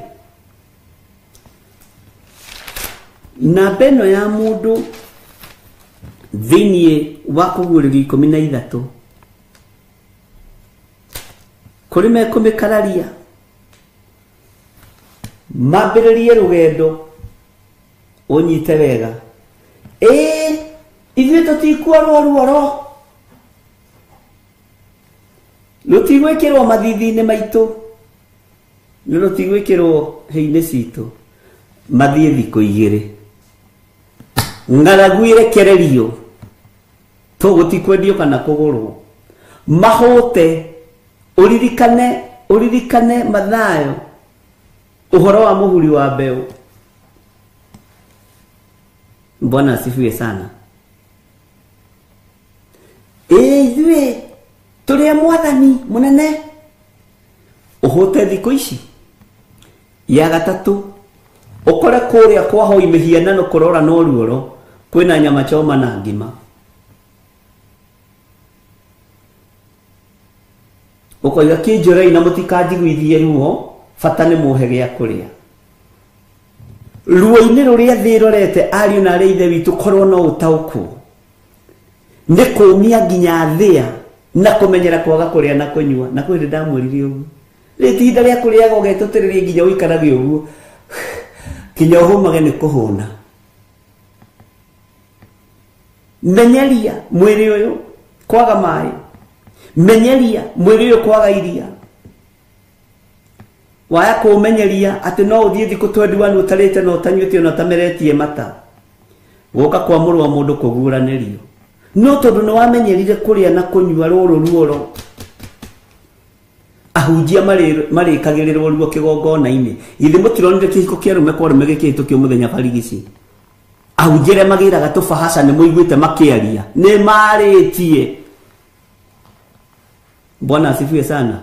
namba ĩno ya mũndũ thĩinĩ wa kũguũrĩrio 13, kũrĩ mekũmĩkararia mambĩrĩrie rũgendo. Ũnyite wega, ĩĩ ithuĩ tũtikuorwo ruoro, rũtigwĩkĩrwo mathithi-inĩ maitũ, nĩ rũtigwĩkĩrwo hĩ-inĩ citũ. Mathiĩ thikũ igĩrĩ, ng'aragu ĩrekererio, tũgũtikwendio kana kũgũrwo, mahũte. Ũririkane, ũririkane Mathayo ũhoro wa mũhuri wa mbeũ. Bwana asifiwe sana. Ĩĩ ithuĩ tũrĩ a mwathani mũnene. Ũhũte thikũ ici. Ya gatatũ, ũkore kũrĩa kwahoi mĩhianano kũrora no ruoro, kwĩna nyama choma na ngima. Ũkoiga kĩnjũrei na mũtikanjiguithie ruo, bata nĩ mũhe gĩa kũrĩa. Ruo-inĩ rũrĩa thĩ ĩrorete, ariũ na arĩa ithe witũ, korwo no ũtaũkwo nĩ kũũmia nginya thĩa na kũmenyera kwaga kũrĩa na kũnyua. Na kwĩ hĩndĩ ndamwĩrire ũguo, rĩ ti ihinda rĩa kũrĩaga ũgetũtĩrĩria nginya ũikarage ũguo nginya ũhũmage nĩ kũhũna. Menyeria mwĩrĩ ũyũ kwaga maĩ, menyeria mwĩrĩ ũyũ kwaga iria. Waya kũmenyeria atĩ no ũthiĩ thikũ 21 ũtarĩte na ũtanyuĩte na ũtameretie mata. Gũka kwa mũrũ wa mũndũ kũguũranĩrio. No tondũ nĩ wamenyerire kũrĩa na kũnyua rũrũ ruoro. Ahunjia marĩkagĩrĩrwo ruo kĩgongona-inĩ. Githĩ mũtironire kĩhiko kĩa arũme kwa arũme gĩkĩhĩtũkio mũthenya barigici. Ahunjia arĩa magĩraga tũbahaca nĩ mũiguĩte makĩaria. Nĩ marĩtie. Bwana asifiwe sana.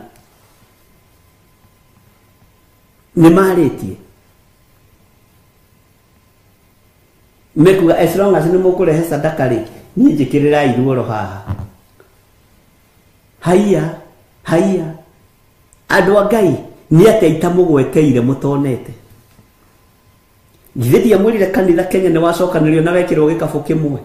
Nĩ marĩtie. Mekuga as long as nĩ mũkũrehe sadaka rĩ, niĩ njĩkĩrĩrai ruoro haha. Haiya, haiya. Andũ a Ngai nĩ atĩa itamũgweteire mũtonete. Githĩ ndiamwĩrire kanitha Kenya nĩ wacokanĩrio na wekĩrwo gĩkabũ kĩmwe.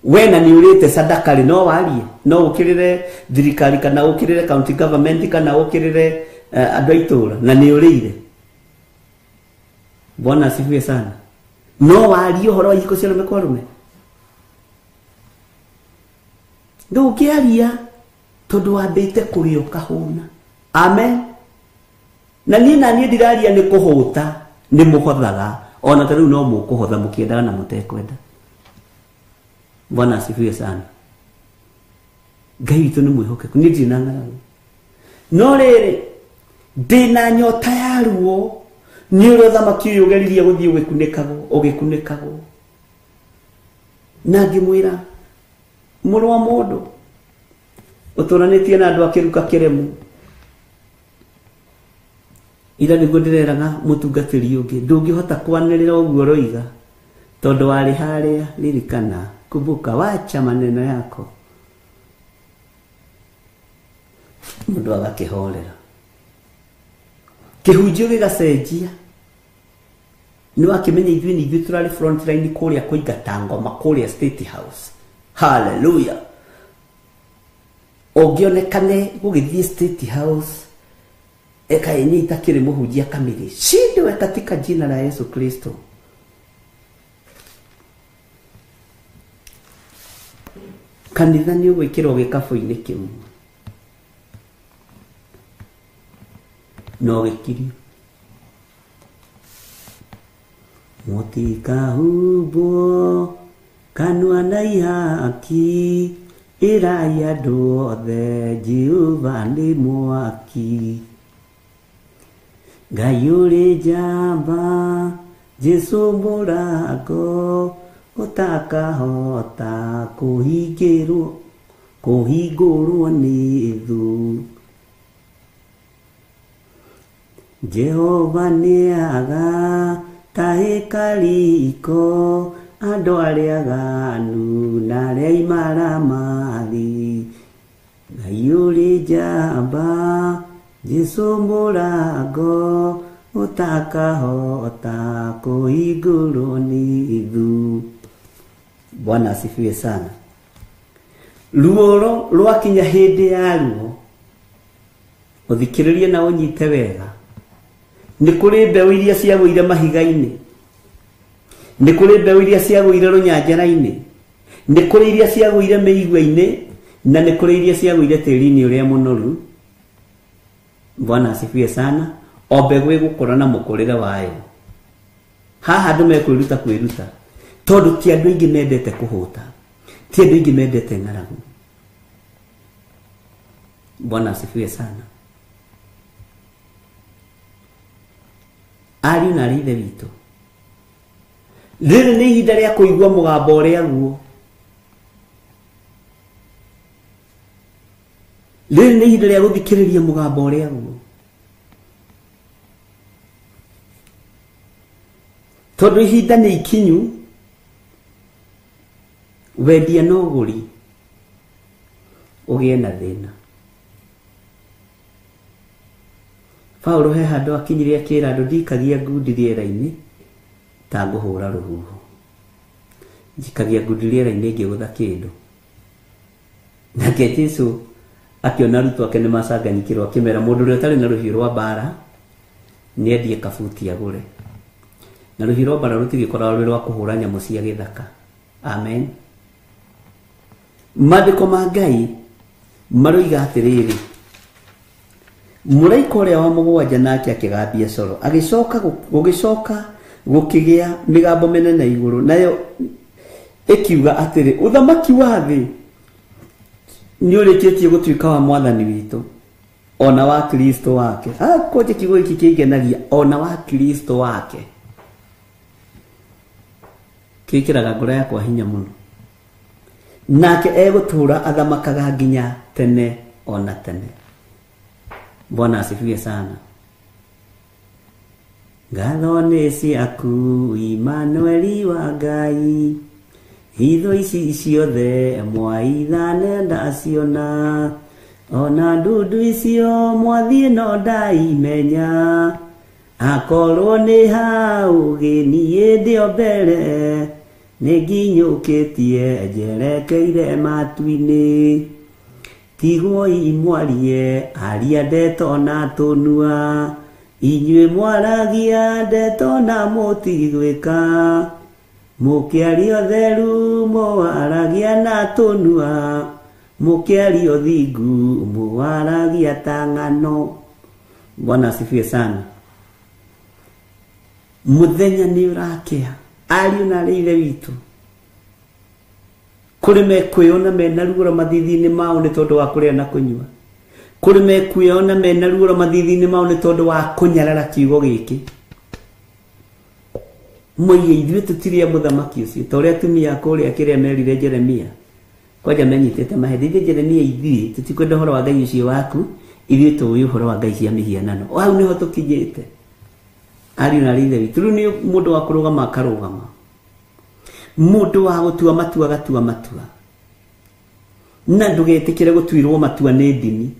We na nĩ ũrĩte sadaka rĩ, no warie, no ũkĩrĩre thirikari kana ũkĩrĩre county government kana ũkĩrĩre andũ a itũũra na nĩ ũrĩire. Bwana asifiwe sana. No warie ũhoro wa ihiko cia arũme kwa arũme. Ndũngĩaria tondũ wambĩte kũrĩa ũkahũna. Amen. Na niĩ na niĩ ndiraria nĩ kũhũta, nĩ mũhothaga ona ta rĩu no mũkũhotha mũkĩendaga na mũtekwenda. Bwana asifiwe sana. Ngai witũ nĩ mwĩhokeku, niĩ ndirĩ na ng'aragu. No rĩrĩ, ndĩna nyota ya ruo nĩ ũrĩa ũthamaki ũyũ ũgeririe gũthiĩ ũgĩkunĩkagwo, ũgĩkunĩkagwo. Na ngĩmwĩra mũrũ wa mũndũ ũtũranĩtie na andũ a kĩruka kĩremu. Ira nĩguo ndĩreraga mũtungatĩri ũngĩ, ndũngĩhota kwanĩrĩra ũguo ũroiga tondũ warĩ harĩa. Ririkana, kumbuka, wacha maneno yako. Mũndũ agakĩhorera. Kĩhunjio gĩgacenjia. Nĩ wakĩmenya ithuĩ nĩ ithuĩ tũrarĩ front line kũrĩa kũingata ngoma kũrĩa State House. Hallelujah. Ũngĩonekane gũgĩthiĩ State House eka yenye itakĩrĩ mũhunjia kamili, shindwe katika jina la Yesu Kristo. Kanitha nĩ ũgwĩkĩrwo gĩkabũ-inĩ kĩmwe no gĩkirio. Mũtikahumbwo kanua na ihaki, ĩrai andũ othe Jehova nĩ mwaki. Ngai ũrĩ njamba, Jesũ mũrango, ũtakahota kũhingũrwo nĩ thũ. Jehova nĩagatahĩka riko andũ arĩa aganu na arĩa imaramari. Ngai ũrĩ njamba, Jesũ mũrango, ũtakahota kũhingũrwo nĩ thũ. Bwana asifiwe sana. Ruoro rwakinya hĩndĩ ya ruo, ũthikĩrĩrie na ũnyite wega. Nĩ kũrĩ mbeũ iria ciagũire mahiga-inĩ, nĩ kũrĩ mbeũ iria ciagũire rũnyanjara-inĩ, nĩ kũrĩ iria ciagũire mĩigua-inĩ, na nĩ kũrĩ iria ciagũire tĩri-inĩ ũrĩa mũnoru. Bwana asifiwe sana. O mbegũ ĩgũkũra na mũkũrĩre wayo. Haha andũ mekwĩruta kwĩruta tondũ ti andũ aingĩ mendete kũhũta, ti andũ aingĩ mendete ng'aragu. Bwana asifiwe sana. Ariũ na aarĩ ithe witũ, rĩrĩ nĩ ihinda rĩa kũigua mũgambo ũrĩa guo. Rĩrĩ nĩ ihinda rĩa gũthikĩrĩria mũgambo ũrĩa guo. Tondũ ihinda nĩ ikinyu, wendia na ũgũri ũgĩe na thĩna. Paulo he handũ akinyire akĩra andũ, ndikagia ngundi rĩera-inĩ ta ngũhũra rũhuho, njikagia ngundi rĩera-inĩ ngĩgũtha kĩndũ. Nake Jesũ akĩona arutwo ake nĩ macanganyikĩrwo, akĩmera mũndũ ũrĩa ũtarĩ na rũhiũ rwa mbara nĩ endie kabuti agũre. Na rũhiũ rwa mbara rũtigĩkoragwo rwĩ rwa kũhũra nyamũ cia gĩthaka. Amen. Maandĩko ma Ngai maroiga atĩrĩrĩ, Mũraika ũrĩa wa mũgwanja nake akĩgambia coro, agĩcoka gũgĩcoka gũkĩgĩa mĩgambo mĩnene igũrũ, nayo ĩkiuga atĩrĩ, ũthamaki wa thĩ nĩ ũrĩkĩtie gũtuĩka wa mwathani witũ ona wa Kristo wake. Kwanja kiugo gĩkĩ kĩngenagia, ona wa Kristo wake, kĩkĩraga ngoro yakwa hinya mũno. Nake egũtũũra athamakaga nginya tene ona tene. Bwana asifiwe sana. Ngatho nĩ ciaku Imanueli wa Ngai, hitho ici ciothe mwaithane ndaciona, ona ndundu icio mwathiĩ no ndaimenya, akorwo nĩ hau gĩniĩ ndĩ o mbere, nĩ nginyũkĩtie njerekeire matu-inĩ. Tigwoi mwarie aria ndeto na tũnua, inyuĩ mwaragia ndeto na mũtigwĩka, mũkĩaria ũtheru mũwaragia na tũnua, mũkĩaria ũthingu mũwaragia ta ng'ano. Bwana asifiwe sana. Mũthenya nĩ ũrakĩa, ariũ na arĩ ithe witũ, kũrĩ mekwĩona mena ruoro mathithi-inĩ mao nĩ tondũ wa kũrĩa na kũnyua, kũrĩ mekwĩona mena ruoro mathithi-inĩ mao nĩ tondũ wa kũnyarara kiugo gĩkĩ. Moige ithuĩ tũtirĩ a mũthamaki ũcio, ta ũrĩa atumia a kũrĩa kĩrĩa merire Jeremia, kwanja menyitĩte mahĩndĩ. Ithuĩ Jeremia, ithuĩ tũtikwenda ũhoro wa Ngai ũcio waku, ithuĩ tũĩ ũhoro wa Ngai cia mĩhianano. O hau nĩho tũkinyĩte, ariũ na arĩ ithe witũ. Rĩu nĩ mũndũ wa kũrũgama akarũgama, mũndũ wa gũtua matua agatua matua, na ndũgetĩkĩre gũtuĩrwo matua nĩ ndini,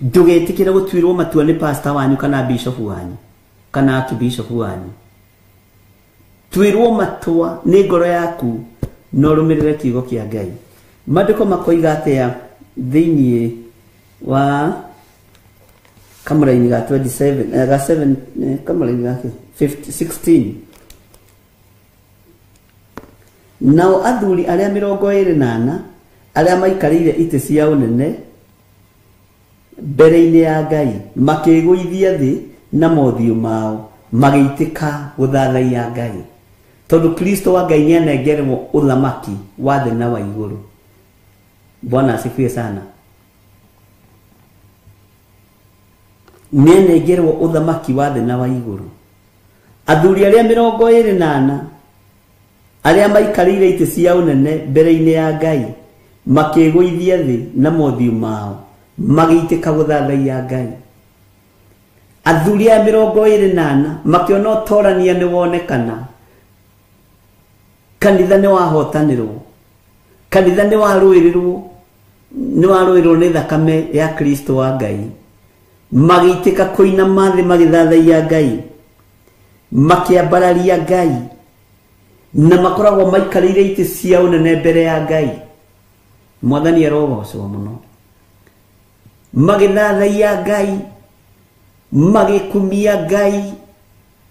ndũgetĩkĩre gũtuĩrwo matua nĩ pastor wanyu kana bishop wanyu kana archbishop wanyu. Tuĩrwo matua nĩ ngoro yaku na ũrũmĩrĩre kiugo kĩa Ngai. Maandĩko makoiga atĩa thĩinĩ wa kamũraini ga 27 ga 7 kamũraini ga 16, nao athuri arĩa 24 arĩa maikarĩire itĩ cia ũnene mbere-inĩ ya Ngai makĩgũithia thĩ na mothiũ mao, magĩitĩka gũthathaiya Ngai, tondũ Kristo wa Ngai nĩanengerwo ũthamaki wa thĩ na wa igũrũ. Bwana asifiwe sana. Nĩanengerwo ũthamaki wa thĩ na wa igũrũ. Athuri arĩa 24 arĩa maikarĩire itĩ cia ũnene mbere-inĩ ya Ngai makĩgũithia thĩ na mothiũ mao, magĩitĩka gũthathaiya Ngai. Athuri a 24 makĩona ũtorania nĩ wonekana, kanitha nĩ wahotanĩrwo, kanitha nĩ warũĩrĩrwo, nĩ warũĩrĩrwo nĩ thakame ya Kristo wa Ngai. Magĩitĩka kũinama thĩ magĩthathaiya Ngai, makĩambararia Ngai, na makoragwo maikarĩire itĩ cia ũnene mbere ya Ngai. Mwathani arogocwo mũno. Magĩthathaiya Ngai, magĩkumia Ngai,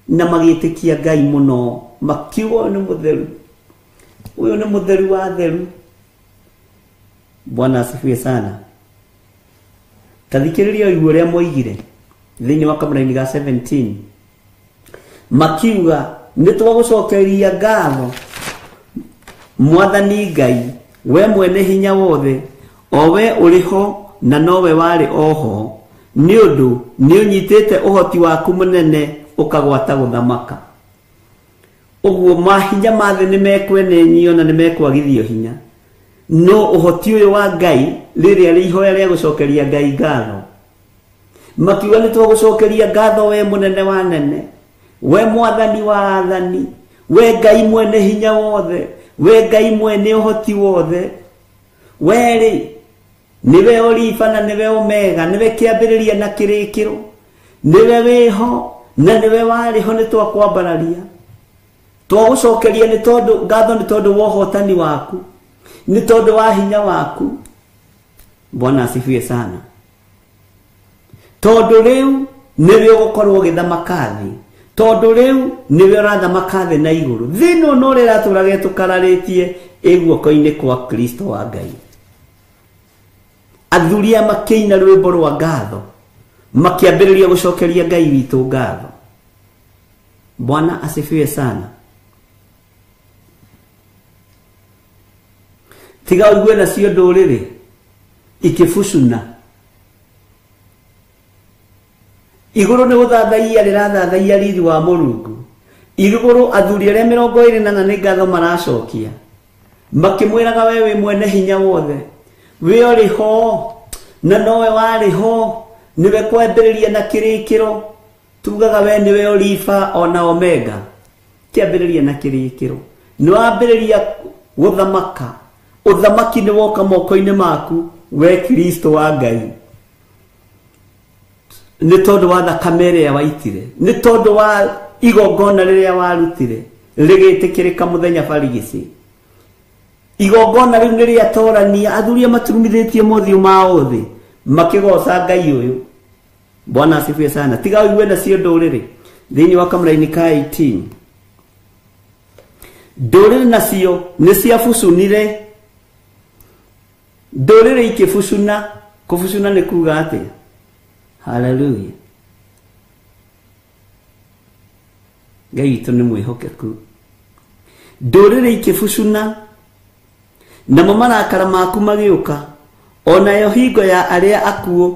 na magĩtĩkia Ngai mũno, makiuga ũyũ nĩ mũtheru, ũyũ nĩ mũtheru wa theru. Bwana asifiwe sana. Tathikĩrĩria ũigue ũrĩa moigire thĩinĩ wa kamũraini ga 17, makiuga nĩ twagũcokeria ngatho Mwathani Ngai, we mwene hinya wothe, o we ũrĩ ho na nowe warĩ oho, nĩ ũndũ nĩ ũnyitĩte ũhoti waku mũnene ũkagwata gũthamaka. Ũguo mahinya ma thĩ nĩ mekwenenyio na nĩ mekwagithio hinya, no ũhoti ũyũ wa Ngai rĩrĩa rĩ ihoya rĩa gũcokeria Ngai ngatho, makiuga nĩ twagũcokeria ngatho we mũnene wa nene, we mwathani wa athani, we Ngai mwene hinya wothe, we Ngai mwene ũhoti wothe, we rĩ nĩwe Olifa na nĩwe Omega, nĩwe kĩambĩrĩria na kĩrĩkĩro, nĩwe wĩho na nĩwe warĩ ho, nĩ twakwambararia, twagũcokeria nĩ tondũ ngatho, nĩ tondũ wa ũhotani waku, nĩ tondũ wa hinya waku. Bwana asifiwe sana. Tondũ rĩu nĩwe ũgũkorwo ũgĩthamaka thĩ, tondũ rĩu nĩwe ũrathamaka thĩ na igũrũ. Thĩ ĩno no ũrĩa ĩratũraga ĩtũkararĩtie ĩ guoko-inĩ kwa Kristo wa Ngai. Athuri aya makĩina rwĩmbo rwa ngatho, Makĩambĩrĩria gũcokeria Ngai witũ ngatho. Bwana asifiwe sana. Tiga ũigue nacio ndũrĩrĩ ikĩbucuna. Igũrũ nĩ gũthathaiya rĩrathathaiya riri wa Mũrungu. Igũrũ athuri arĩa 24 nĩ ngatho maracokia. Makĩmwĩraga we wĩ mwene hinya wothe, wĩ ũrĩ ho na nowe warĩ ho, nĩwe kwambĩrĩria na kĩrĩkĩro. Tugaga we nĩwe Olifa ona Omega, kĩambĩrĩria na kĩrĩkĩro. Nĩ wambĩrĩria gũthamaka, ũthamaki nĩ woka moko-inĩ maku we Kristo wa Ngai, nĩ tondũ wa thakame ĩrĩa waitire, nĩ tondũ wa igongona rĩrĩa warutire rĩgĩtĩkĩrĩka mũthenya barigici. Igongona rĩu nĩ rĩatorania athuri maturumithĩtie mothiũ mao thĩ makĩgoca Ngai ũyũ. Bwana asifiwe sana. Tiga ũigue nacio ndũrĩrĩ thĩinĩ wa kamũraini ka 18. Ndũrĩrĩ nacio nĩ ciabucunire, ndũrĩrĩ ikĩbucuna. Kũbucuna nĩ kuga atĩa? Haleluya. Ngai witũ nĩ mwĩhokeku. Ndũrĩrĩ ikĩbucuna, namo marakara maku magĩũka, onayo hingo ya arĩa akuũ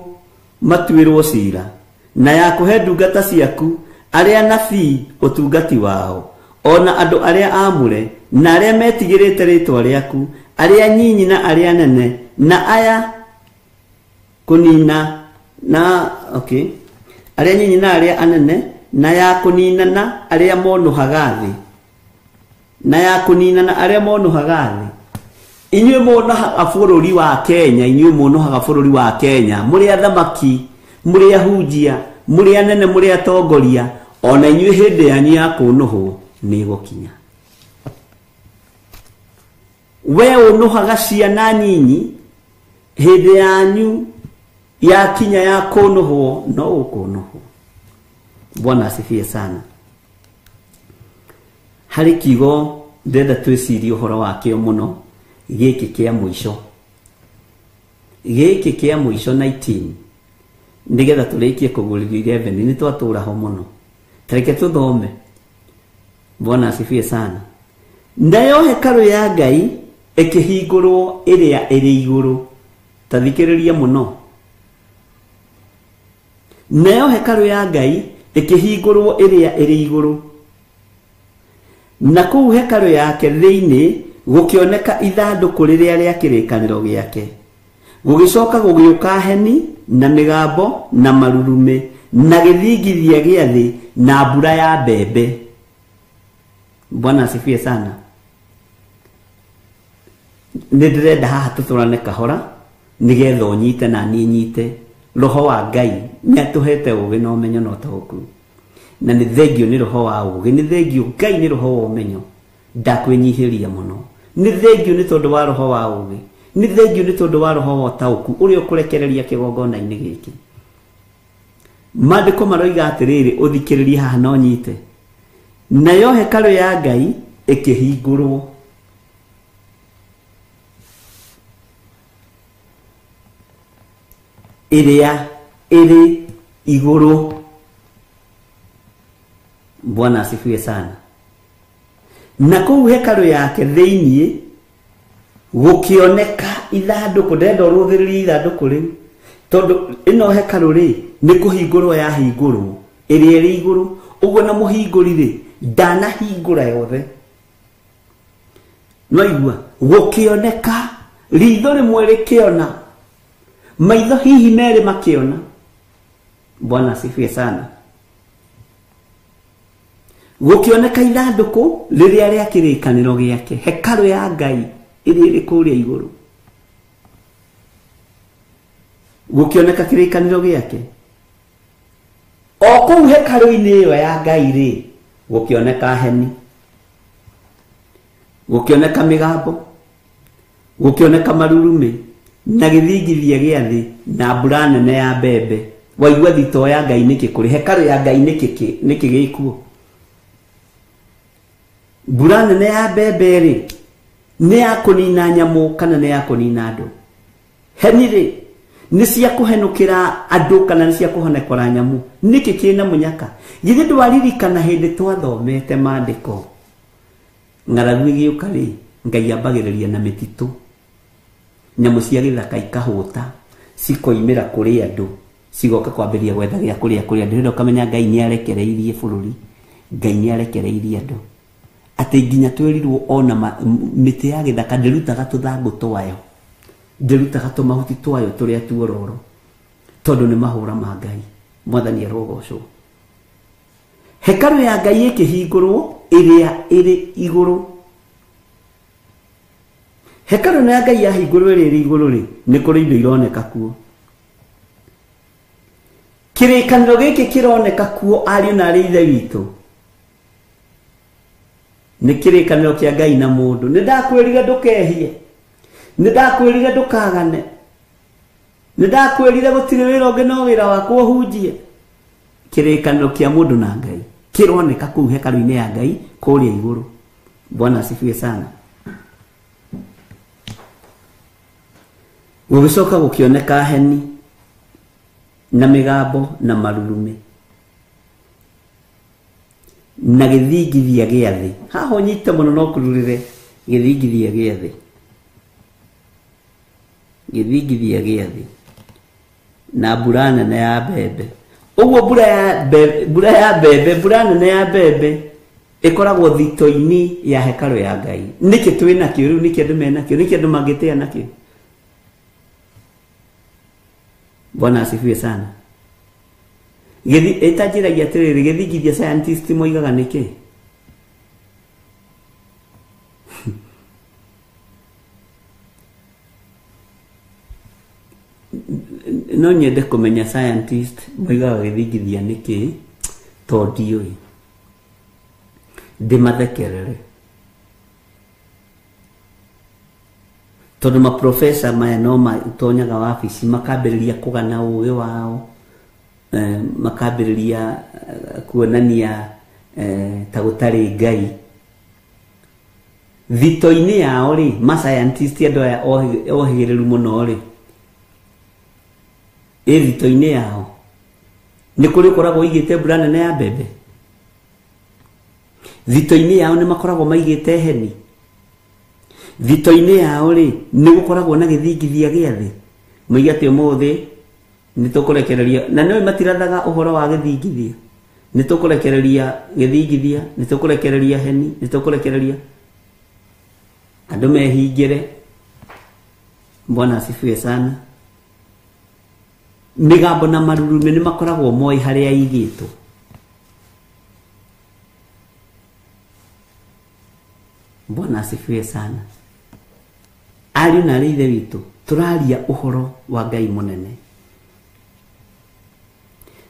matuĩrwo cira, na ya kũhe ndungata ciaku arĩa anabii ũtungati wao, ona andũ arĩa aamũre na arĩa metigĩrĩte rĩĩtwa rĩaku, arĩa nyinyi na arĩa nene, na aya kũnina na okay, arĩa nyinyi na arĩa anene, na ya kũnina na arĩa monũhaga thĩ, na ya kũnina na arĩa monũhaga thĩ. Inyuĩ mũnohaga bũrũri wa Kenya, inyuĩ mũnohaga bũrũri wa Kenya, mũrĩ athamaki, mũrĩ ahunjia, mũrĩ anene, mũrĩ atongoria, ona inyuĩ hĩndĩ yanyu ya kũnũhwo nĩ ĩgũkinya. We ũnũhaga ciana nyinyi, hĩndĩ yanyu yakinya ya kũnũhwo no ũkũnũhwo. Bwana asifiwe sana. Harĩ kiugo ndĩrenda twĩcirie ũhoro wakĩo mũno, gĩkĩ kĩa mũico, gĩkĩ kĩa mũico 19, nĩgetha tũrĩkie kũgũrĩrio 11. Nĩ twatũra ho mũno, tareke tũthome. Bwana asifiwe sana. Nayo hekarũ ya Ngai ĩkĩhingũrwo ĩrĩa ĩrĩ igũrũ. Ta thikĩrĩria mũno. Nayo hekarũ ya Ngai ĩkĩhingũrwo ĩrĩa ĩrĩ igũrũ, na kũu hekarũ yake thĩinĩ gũkĩoneka ithandũkũ rĩrĩa rĩa kĩrĩkanĩro gĩake. Gũgĩcoka gũgĩũka heni na mĩgambo na marurumĩ na gĩthingithia gĩa thĩ na mbura ya mbembe. Bwana asifiwe sana. Nĩ ndĩrenda haha tũtũrane kahora nĩgetha ũnyite na niĩ nyite. Roho wa Ngai nĩ atũhete ũũgĩ na ũmenyo na ũtaũku, na nĩ thengio nĩ roho wa ũũgĩ, nĩ thengio Ngai nĩ roho wa ũmenyo. Ndakwĩnyihĩria mũno, nĩ thengio nĩ tondũ wa roho wa ũũgĩ, nĩ thengio nĩ tondũ wa roho wa ũtaũku ũrĩa ũkũrekereria kĩgongona-inĩ gĩkĩ. Maandĩko maroiga atĩrĩrĩ, ũthikĩrĩrie haha na ũnyite. Nayo hekarũ ya Ngai ĩkĩhingũrwo, ĩrĩa ĩrĩ igũrũ. Bwana asifiwe sana. Na kũu hekarũ yake thĩinĩ gũkĩoneka ithandũkũ. Ndĩrenda ũrũthĩrĩrie ithandũkũ rĩu, tondũ ĩno hekarũ rĩ nĩ kũhingũrwo yahingũrwo ĩrĩa ĩrĩ igũrũ. Ũguo na mũhingũri rĩ ndanahingũra yothe. No igua gũkĩoneka ritho rĩmwe rĩkĩona, maitho hihi merĩ makĩona. Bwana asifiwe sana. Gũkĩoneka ithandũkũ rĩrĩa rĩa kĩrĩkanĩro gĩake, hekarũ ya Ngai ĩrĩa ĩrĩ kũrĩa igũrũ. Gũkĩoneka kĩrĩkanĩro gĩake o kũu hekarũ-inĩ ĩyo ya Ngai rĩ, gũkĩoneka heni, gũkĩoneka mĩgambo, gũkĩoneka marurumĩ na gĩthingithia gĩa thĩ na mbura nene ya mbembe. Waigua thitoo ya Ngai nĩkĩ kũrĩ hekarũ ya Ngai nĩkĩ gĩkuo? Mbura nene ya mbembe rĩ nĩ ya kũnina nyamũ kana nĩ ya kũnina andũ? Heni rĩ Nĩ cia kũhenũkĩra andũ kana nĩ cia kũhonekora nyamũ? Nĩkĩ kĩna mũnyaka? Githĩ ndwaririkana hĩndĩ twathomete maandĩko ng'aragu ĩgĩũka rĩ, Ngai ambagĩrĩria na mĩtitũ, nyamũ cia gĩthaka ikahũta, cikoimĩra kũrĩ andũ, cigoka kwambĩrĩria gwetha gĩa kũrĩa kũrĩ andũ. Hĩndĩ ũkamenya Ngai nĩ arekereirie bũrũri, Ngai nĩ arekereirie andũ, atĩ nginya twĩrirwo ona mĩtĩ ya gĩthaka ndĩrutaga tũthangũ twayo, ndĩrutaga tũmahuti twayo tũrĩa tuororo, tondũ nĩ mahũra ma Ngai. Mwathani arogocwo. Hekarũ ya Ngai ĩkĩhingũrwo ĩrĩa ĩrĩ igũrũ. Hekarũ ya Ngai yahingũrwo ĩrĩa ĩrĩ igũrũ rĩ, nĩ kũrĩ indo ironeka kuo. Kĩrĩkanĩro gĩkĩ kĩroneka kuo, ariũ na arĩ ithe witũ, nĩ kĩrĩkanĩro kĩa Ngai na mũndũ. Nĩ ndakwĩrire ndũkehie, nĩ ndakwĩrire ndũkagane, nĩ ndakwĩrire gũtirĩ wĩra ũngĩ no wĩra wakwa ũhunjie. Kĩrĩkanĩro kĩa mũndũ na Ngai kĩroneka kũu hekarũ-inĩ ya Ngai kũrĩa igũrũ. Bwana asifiwe sana. Gũgĩcoka gũkĩoneka heni na mĩgambo na marurumĩ na gĩthingithia gĩa thĩ. Haha ũnyite mũno no kũrurĩre gĩthingithia gĩa thĩ, gĩthingithia gĩa thĩ na mbura nene ya mbembe. Ũguo mbura ya mbembe, mbura nene ya mbembe ĩkoragwo thito-inĩ ya hekarũ ya Ngai. Nĩkĩ twĩ nakĩo rĩu? Nĩkĩ andũ menakĩo? Nĩkĩ andũ mangĩtĩa nakĩo? Bwana asifiwe sana. Ĩtanjĩragia atĩrĩrĩ, gĩthingithia scientist moigaga nĩkĩ? No nyende kũmenya scientist moigaga gĩthingithia nĩkĩ, tondũ ndiũĩ, ndĩmathekerere, tondũ maprofesa maya no matonyaga wabici makambĩrĩria kũgana ũgĩ wao, makambĩrĩria kuonania ta gũtarĩ Ngai. Thito-inĩ yao rĩ, ma scientist andũ aya ohĩgĩrĩru mũno rĩ, ĩ thito-inĩ yao nĩ kũrĩ ũkoragwo ũigĩte mbura nene ya mbembe. Thito-inĩ yao nĩ makoragwo maigĩte heni. Thito-inĩ yao rĩ, nĩ gũkoragwo na gĩthingithia gĩa thĩ. Moiga atĩ ũmũthĩ nĩ tũkũrekereria, na nĩũĩ matirathaga ũhoro wa gĩthingithia, nĩ tũkũrekereria gĩthingithia, nĩ tũkũrekereria heni, nĩ tũkũrekereria andũ mehingĩre. Bwana asifiwe sana. Mĩgambo na marurumĩ nĩ makoragwo moĩ harĩa igĩtwo. Bwana asifiwe sana. Ariũ na arĩ ithe witũ, tũraria ũhoro wa Ngai mũnene.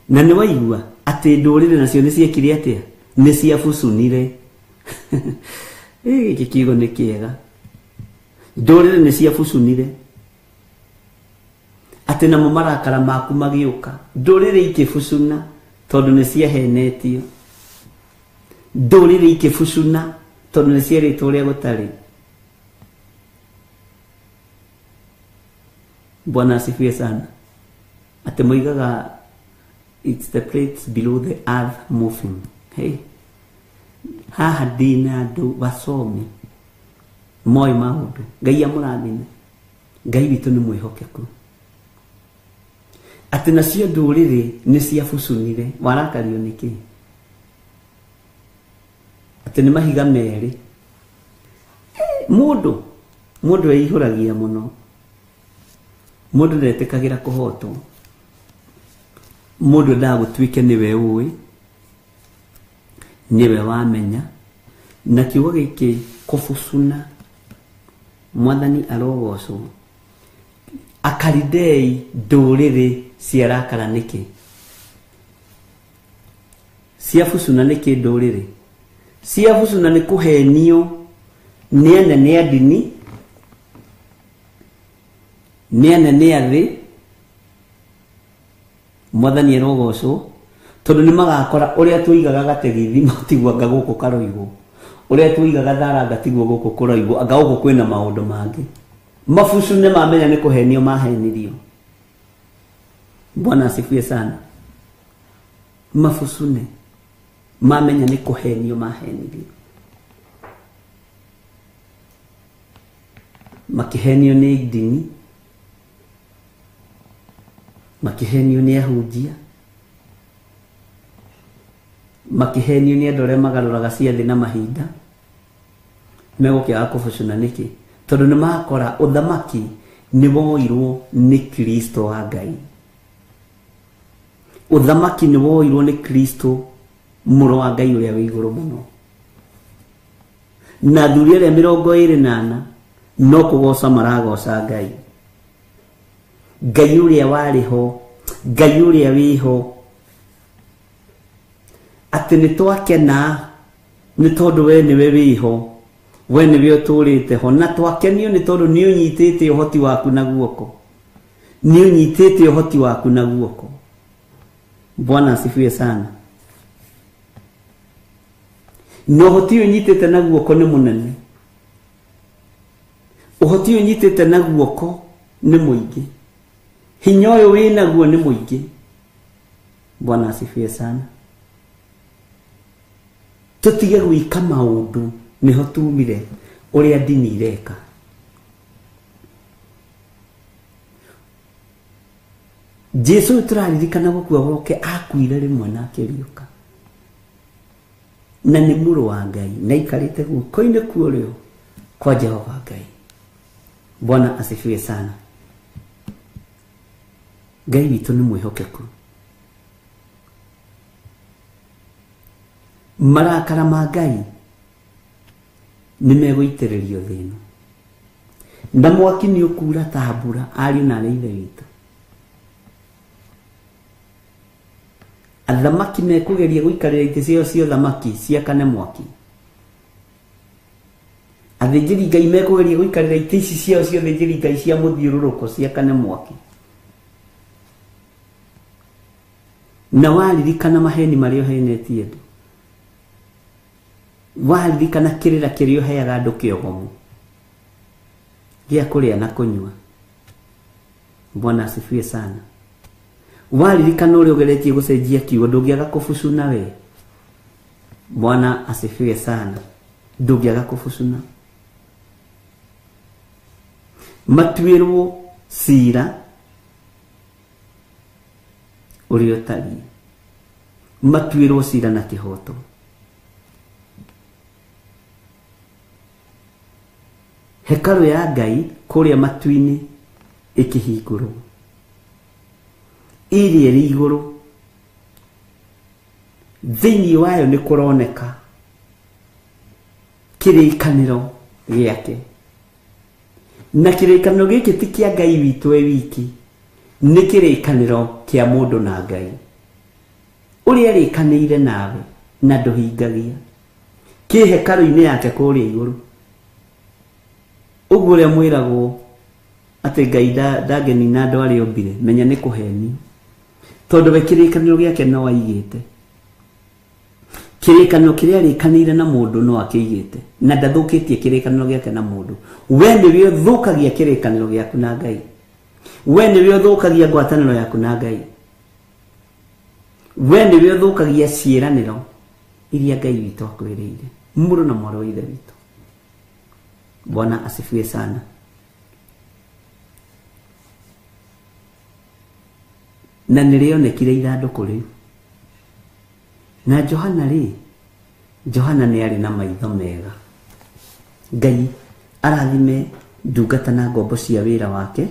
Na nĩ waigua atĩ ndũrĩrĩ nacio nĩ ciekire atĩa? Nĩ ciabucunire. Gĩkĩ kiugo nĩ kĩega. Ndũrĩrĩ nĩ ciabucunire, atĩ namo marakara maku magĩũka. Ndũrĩrĩ ikĩbucuna tondũ nĩ ciahenetio. Ndũrĩrĩ ikĩbucuna tondũ nĩ cierĩtwo ũrĩa gũtarĩ. Bwana asifiwe sana. Atĩ moigaga it's the plates below the earth moving. Hey, haha ndĩna andũ wasomi moĩ maũndũ. Ngai amũrathime. Ngai witũ nĩ mwĩhokeku. Atĩ nacio ndũrĩrĩ nĩ ciabucunire. Warakario nĩkĩ? Atĩ nĩ mahiga merĩ. Mũndũ eihũragia mũno. Mũndũ ndetĩkagĩra kũhotwo. Mũndũ endaga gũtuĩke nĩwe ũĩ, nĩwe wamenya. Na kiugo gĩkĩ kũbucuna, Mwathani arogocwo. Akaridei ndũrĩrĩ ciarakara nĩkĩ? Ciabucuna nĩkĩ ndũrĩrĩ? Ciabucuna nĩ kũhenio nĩ anene a ndini, nĩ anene a thĩ. Mwathani arogocwo, tondũ nĩ magakora ũrĩa tũigaga gategithi matiguo anga gũkũ karoigwo, ũrĩa tũigaga tharanga tiguo gũkũ kũroigwo, anga gũkũ kwĩna maũndũ mangĩ. Mabucu nĩ mamenya nĩ kũhenio mahenirio. Bwana asifiwe sana. Mabucune mamenya nĩ kũhenio mahenirio, makĩhenio nĩ ndini, makĩhenio nĩ ahunjia, makĩhenio nĩ andũ arĩa magarũraga ciathĩ na mahinda. Megũkĩaga kũbucuna nĩkĩ? Tondũ nĩ makora ũthamaki nĩ woirwo nĩ Kristo wa Ngai. Ũthamaki nĩ woirwo nĩ Kristo mũrũ wa Ngai ũrĩa wĩ igũrũ mũno. Na athuri arĩa 24 no kũgoca maragoca Ngai. Ngai ũrĩa warĩ ho, Ngai ũrĩa wĩho, atĩ nĩ twakena nĩ tondũ we nĩwe wĩho, we nĩwe ũtũrĩte ho, na twakenio nĩ tondũ nĩ ũnyitĩte ũhoti waku na guoko, nĩ ũnyitĩte ũhoti waku na guoko. Bwana asifiwe sana. Na ũhoti ũyũ ũnyitĩte na guoko nĩ mũnene, ũhoti ũyũ ũnyitĩte na guoko nĩ mũingĩ, hinya ũyũ wĩnaguo nĩ mũingĩ. Bwana asifiwe sana. Tũtige gwĩka maũndũ nĩho tumire ũrĩa ndini ireka. Jesu tũraririkana gũkua gwake akuire rĩmwe na akĩriũka, na nĩ mũrũ wa Ngai na aikarĩte guoko-inĩ kwa ũrĩo kwa Jehova Ngai. Bwana asifiwe sana. Ngai witũ nĩ mwĩhokeku. Marakara ma Ngai nĩ megũitĩrĩrio thĩ ĩno, na mwaki nĩ ũkura ta mbura, ariũ na arĩ ithe witũ. Athamaki mekũgeria gũikarĩra itĩ ciao cia ũthamaki ciakane mwaki. Athĩnjĩri Ngai mekũgeria gũikarĩra itĩ ici ciao cia ũthĩnjĩri Ngai cia mũthiũrũrũko ciakane mwaki. Na waririkana maheni marĩa ũhenetie andũ, waririkana kĩrĩra kĩrĩa ũheaga andũ kĩogomu gĩa kũrĩa na kũnyua. Bwana asifiwe sana. Waririkana ũrĩa ũgeretie gũcenjia kiugo, ndũngĩaga kũbucuna we. Bwana asifiwe sana. Ndũngĩaga kũbucuna. Matuĩrwo cira ũrĩa ũtariĩ, matuĩrwo cira na kĩhooto. Hekarũ ya Ngai kũrĩa matu-inĩ ĩkĩhingũrwo, ĩrĩa ĩrĩ igũrũ, thĩinĩ wayo nĩ kũroneka kĩrĩkanĩro gĩake. Na kĩrĩkanĩro gĩkĩ ti kĩa Ngai witũ e wiki, nĩ kĩrĩkanĩro kĩa mũndũ na Ngai ũrĩa arĩkanĩire nawe na ndũhingagia, kĩ hekarũ-inĩ yake kũrĩa igũrũ. Ũguo ũrĩa mwĩragwo atĩ Ngai ndangĩnina andũ arĩa ombire, menya nĩ kũhenio, tondũ we kĩrĩkanĩro gĩake no aigĩte. Kĩrĩkanĩro kĩrĩa arĩkanĩire na mũndũ no akĩigĩte, na ndathũkĩtie kĩrĩkanĩro gĩake na mũndũ. We nĩwe ũthũkagia kĩrĩkanĩro gĩaku na Ngai, we nĩwe ũthũkagia ngwatanĩro yaku na Ngai, we nĩwe ũthũkagia ciĩranĩro iria Ngai witũ akwĩrĩire, mũrũ na mwarĩ wa ithe witũ. Bwana asifiwe sana. Na nĩrĩonekire ithandũkũ rĩu. Na Johana rĩ, Johana nĩ arĩ na maitho mega. Ngai arathime ndungata na ngombo cia wĩra wake,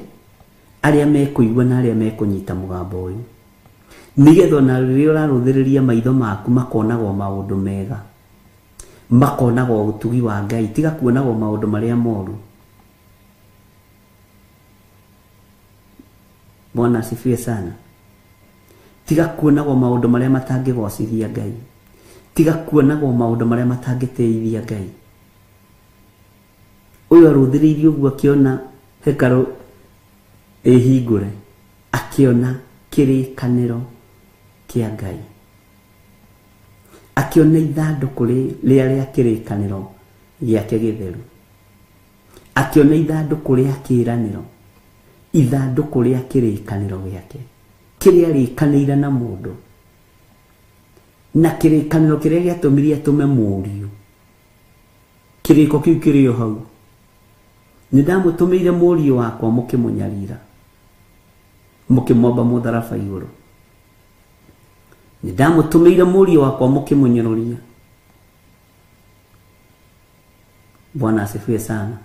arĩa mekũigua na arĩa mekũnyita mũgambo ũyũ, nĩgetha ona rĩrĩa ũrarũthĩrĩria maitho maku makonagwo maũndũ mega, makonagwo ũtugi wa Ngai, tiga kuonagwo maũndũ marĩa moru. Bwana asifiwe sana. Tiga kuonagwo maũndũ marĩa matangĩgocithia Ngai, tiga kuonagwo maũndũ marĩa matangĩteithia Ngai. Ũyũ arũthĩrĩirie ũguo akĩona hekarũ ĩhingũre, akĩona kĩrĩkanĩro kĩa Ngai, akĩona ithandũkũ rĩrĩa rĩa kĩrĩkanĩro gĩake gĩtheru, akĩona ithandũkũ rĩa kĩĩranĩro, ithandũkũ rĩa kĩrĩkanĩro gĩake Kĩrĩa arĩkanĩire na mũndũ na kĩrĩkanĩro kĩrĩa gĩatũmirie atũme mũriũ, kĩrĩko kĩu kĩrĩ o hau. Nĩ ndamũtũmĩire mũriũ wakwa mũkĩmũnyarira, mũkĩmwamba mũtharaba igũrũ. Nĩ ndamũtũmĩire mũriũ wakwa mũkĩmũnyũrũria. Bwana asifiwe sana.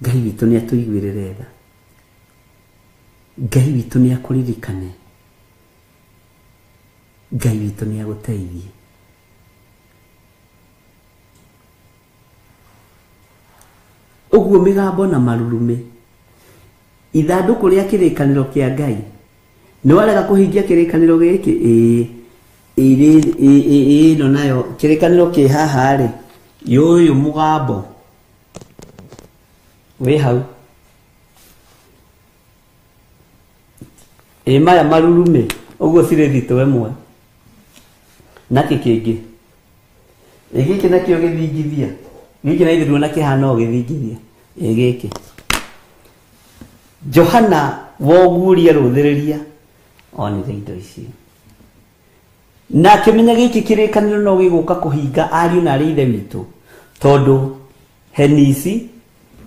Ngai witũ nĩ atũiguĩrĩre tha. Ngai witũ nĩ akũririkane. Ngai witũ nĩ agũteithie. Ũguo mĩgambo na marurumĩ, ithandũkũ rĩa kĩrĩkanĩro kĩa Ngai, nĩ warega kũhingia kĩrĩkanĩro gĩkĩ? Ĩĩ, ĩno nayo kĩrĩkanĩro kĩ haha rĩ, yũyũ mũgambo wĩ hau. Ĩ maya marurumĩ ũguo cirĩ thitũ ĩmwe. Nakĩ kĩngĩ? Ĩ gĩkĩ nakĩo gĩthingithia. Gĩkĩ na ithuĩ na kĩhana o gĩthingithia. Ĩ gĩkĩ. Johana woguria rũthĩrĩria onire indo icio. Na akĩmenya gĩkĩ kĩrĩkanĩro no gĩgũka kũhinga ariũ na arĩ ithe witũ, tondũ henici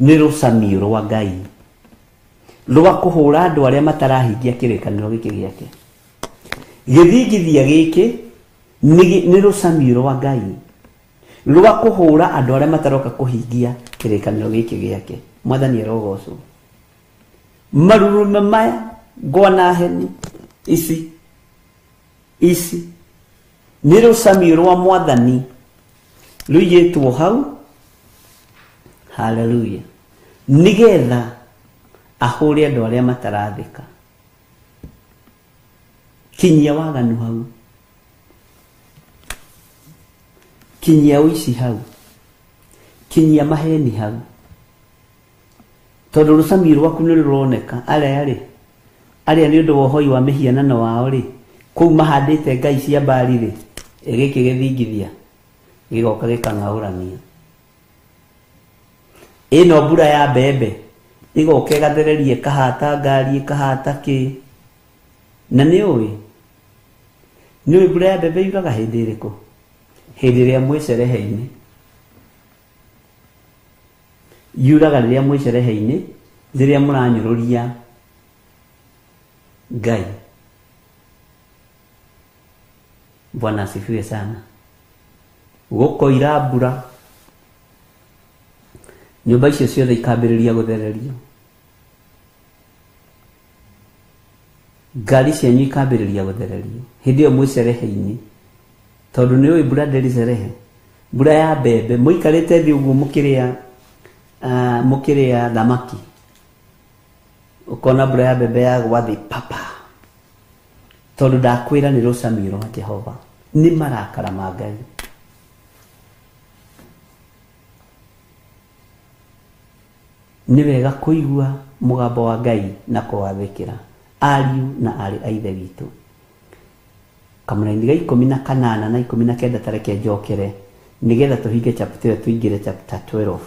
nĩ rũcamio rwa Ngai rwa kũhũra andũ arĩa matarahingia kĩrĩkanĩro gĩkĩ gĩake. Gĩthingithia gĩkĩ nĩ rũcamio rwa Ngai rwa kũhũra andũ arĩa mataroka kũhingia kĩrĩkanĩro gĩkĩ gĩake. Mwathani arogocwo. Marurume maya ngwa na heni ici ici nĩ rũcamio rwa Mwathani rũigĩtwo hau. Haleluya. Nĩgetha ahũre andũ arĩa matarathĩka. Kinyia waganu hau, kinyia ũici hau, kinyia maheni hau, tondũ rũcamio rwaku nĩ rũroneka. Arĩa rĩ, arĩa nĩ ũndũ wa ũhoi wa mĩhianano wao rĩ, kũu mahandĩte ngai cia mbari rĩ, gĩkĩ gĩthingithia gĩgoka gĩkang'aũrania. Ĩno mbura ya mbembe ĩgoka ĩgathereria, ĩkahata ngari, ĩkahata kĩ. Na nĩ ũĩ, nĩ ũĩ mbura ya mbembe yuraga hĩndĩ ĩrĩkũ? Hĩndĩ ĩrĩa mwĩ cerehe-inĩ. Yuraga rĩrĩa mwĩ cerehe-inĩ, rĩrĩa mũranyũrũria Ngai. Bwana asifiwe sana. Gũkoira mbura, nyũmba icio ciothe ikambĩrĩria gũthererio, ngari cianyu ikambĩrĩria gũthererio hĩndĩ ĩyo mwĩ cerehe-inĩ, tondũ nĩ ũĩ mbura ndĩrĩ cerehe. Mbura ya mbembe mũikarĩte thĩ ũguo mũkĩrĩa thamaki, ũkona mbura ya mbembe yagwa thĩ papa, tondũ ndakwĩra nĩ rũcamio rwa Jehova, nĩ marakara ma Ngai. Nĩ wega kũigua mũgambo wa Ngai na kũwathĩkĩra, ariũ na arĩ a ithe witũ. Kamũraini ga 18 na 19 tareke njokere nĩgetha tũhinge chapter ĩyo tũingĩre chapter 12.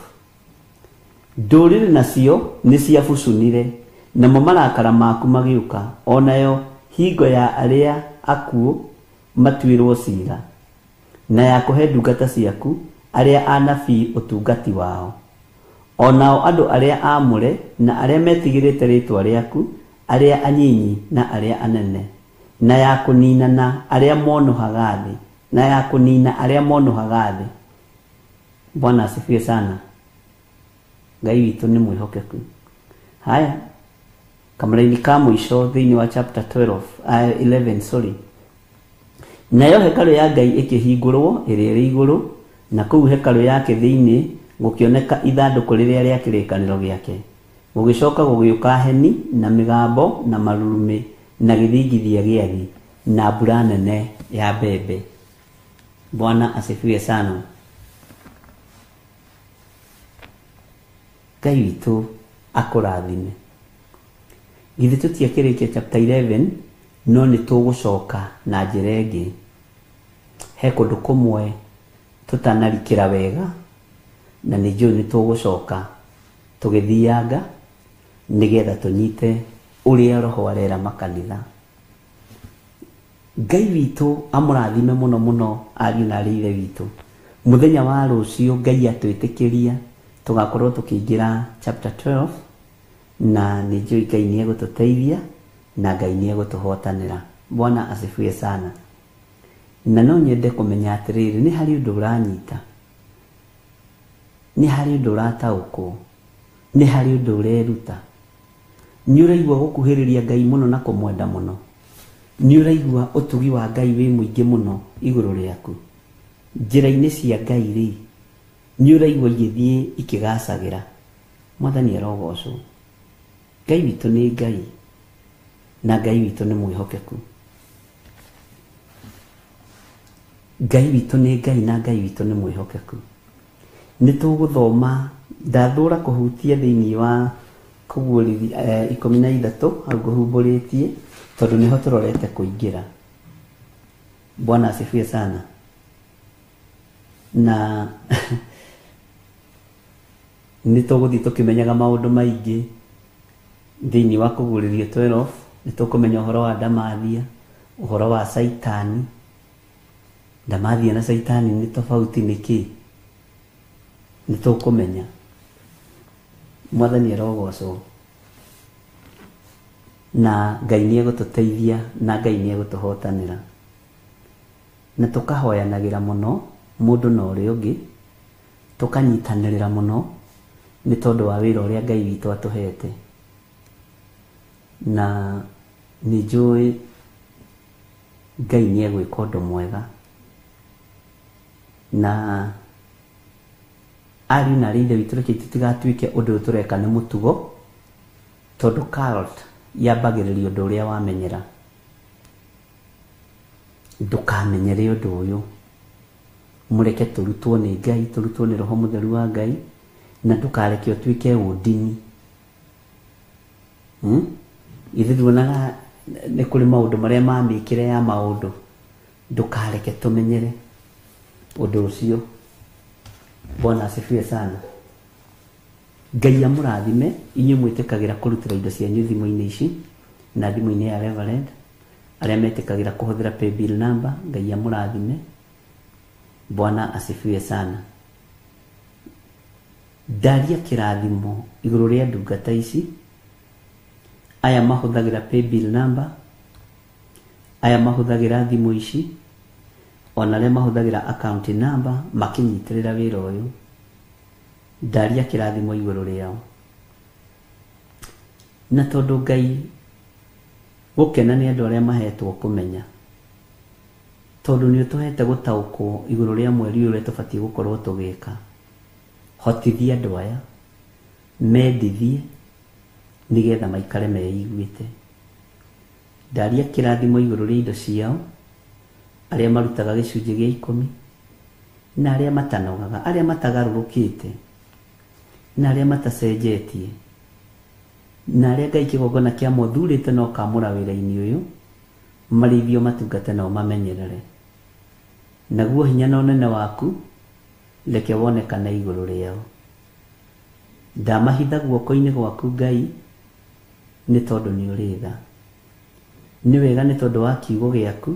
Ndũrĩrĩ nacio nĩ ciabucunire, namo marakara maku magĩũka, onayo hingo ya arĩa akuũ matuĩrwo cira, na ya kũhe ndungata ciaku arĩa anabii ũtungati wao, onao andũ arĩa aamũre na arĩa metigĩrĩte rĩĩtwa rĩaku, arĩa anyinyi na arĩa anene, na ya kũninana arĩa monohaga thĩ, na ya kũnina arĩa monohaga thĩ. Bwana asifiwe sana. Ngai witũ nĩ mwĩhokeku. Haya, kamũraini ka mũico thĩinĩ wa chapter 12, 11 sorry. Nayo hekarũ ya Ngai ĩkĩhingũrwo ĩrĩa ĩrĩ igũrũ, na kũu hekarũ yake thĩinĩ gũkĩoneka ithandũkũ rĩrĩa rĩa kĩrĩkanĩro gĩake. Gũgĩcoka gũgĩũka heni na mĩgambo na marurumĩ na gĩthingithia gĩa thĩ na mbura nene ya mbembe. Bwana asifiwe sana. Ngai witũ akũrathime. Githĩ tũtiakĩrĩkia chapter 11, no nĩ tũgũcoka na njĩra ĩngĩ. He kũndũ kũmwe tũtanarikĩra wega, na nĩ njũĩ nĩ tũgũcoka tũgĩthianga nĩgetha tũnyite Ũrĩa Roho arera makanitha. Ngai witũ amũrathime mũno mũno ariũ na arĩ ithe witũ. Mũthenya wa rũciũ Ngai atwĩtĩkĩria tũgakorwo tũkĩingĩra chapter 12 na nĩ njũĩ Ngai nĩ egũtũteithia na Ngai nĩ egũtũhotanĩra. Bwana asifiwe sana. Na no nyende kũmenya atĩrĩrĩ, nĩ harĩ ũndũ ũranyita, nĩ harĩ ũndũ ũrataũkwo, nĩ harĩ ũndũ ũreruta. Nĩ ũraigua gũkuhĩrĩria Ngai mũno na kũmwenda mũno. Nĩ ũraigua ũtugi wa Ngai wĩ mũingĩ mũno igũrũ rĩaku. Njĩra-inĩ cia Ngai rĩ, nĩ ũraigua igĩthiĩ ikĩgacagĩra. Mwathani arogocwo. Ngai witũ nĩ Ngai na Ngai witũ nĩ mwĩhokeku. Ngai witũ nĩ Ngai na Ngai witũ nĩ mwĩhokeku. Nĩ tũgũthoma, ndathũra kũhutia thĩinĩ wa kũguũrĩria 13 hau ngũhumbũrĩtie tondũ nĩho tũrorete kũingĩra. Bwana asifiwe sana. Na nĩ tũgũthiĩ tũkĩmenyaga maũndũ maingĩ thĩinĩ wa kũguũrĩrio 12. Nĩ tũkũmenya ũhoro wa Ndamathia, ũhoro wa Saitani. Ndamathia na Saitani nĩ tofauti nĩkĩ? Nĩ tũkũmenya. Mwathani arogocwo. Na Ngai nĩ egũtũteithia na Ngai nĩ egũtũhotanĩra. Na tũkahoyanagĩra mũno mũndũ na ũrĩa ũngĩ, tũkanyitanĩrĩra mũno nĩ tondũ wa wĩra ũrĩa Ngai witũ atũhete. Na nĩ njũĩ Ngai nĩ egwĩka ũndũ mwega. Na ariũ na arĩ ithe witũ, reke tũtigatuĩke ũndũ ũyũ tũreka nĩ mũtugo, tondũ cult yambagĩrĩria ũndũ ũrĩa wamenyera. Ndũkamenyere ũndũ ũyũ. Mũreke tũrutwo nĩ Ngai, tũrutwo nĩ Roho Mũtheru wa Ngai, na ndũkareke ũtuĩke ũndini. Ithuĩ tuonaga nĩ kũrĩ maũndũ marĩa ma mĩkĩre ya maũndũ. Ndũkareke tũmenyere ũndũ ũcio. Bwana asifiwe sana. Ngai amũrathime inyuĩ mwĩtĩkagĩra kũrutĩra indo cianyu thimũ-inĩ ici na thimũ-inĩ ya Reverend, arĩa metĩkagĩra kũhũthĩra paybill number. Ngai amũrathime. Bwana asifiwe sana. Ndaria kĩrathimo igũrũ rĩa ndungata ici, aya mahũthagĩra paybill number, aya mahũthagĩra thimũ ici, ona arĩa mahũthagĩra account number makĩnyitĩrĩra wĩra ũyũ. Ndaria kĩrathimo igũrũ rĩao. Na tondũ Ngai gũkena nĩ andũ arĩa mahetwo kũmenya, tondũ nĩ ũtũhete gũtaũkwo igũrũ rĩa mweri ũyũ ũrĩa tũbatiĩ gũkorwo tũgĩka, hotithia andũ aya mendithie nĩgetha maikare meiguĩte. Ndaria kĩrathimo igũrũ rĩa indo ciao, arĩa marutaga gĩcunjĩ gĩa 10, na arĩa matanogaga, arĩa matagarũrũkĩte, na arĩa matacenjetie, na arĩa Ngai kĩgongona kĩa mothurĩte na ũkamũra wĩra-inĩ ũyũ, marĩithio matungate nao mamenyerere. Naguo hinya na ũnene waku reke wonekane igũrũ rĩao. Ndamahitha guoko-inĩ gwaku Ngai, nĩ tondũ nĩ ũrĩ tha. Nĩ wega nĩ tondũ wa kiugo gĩaku.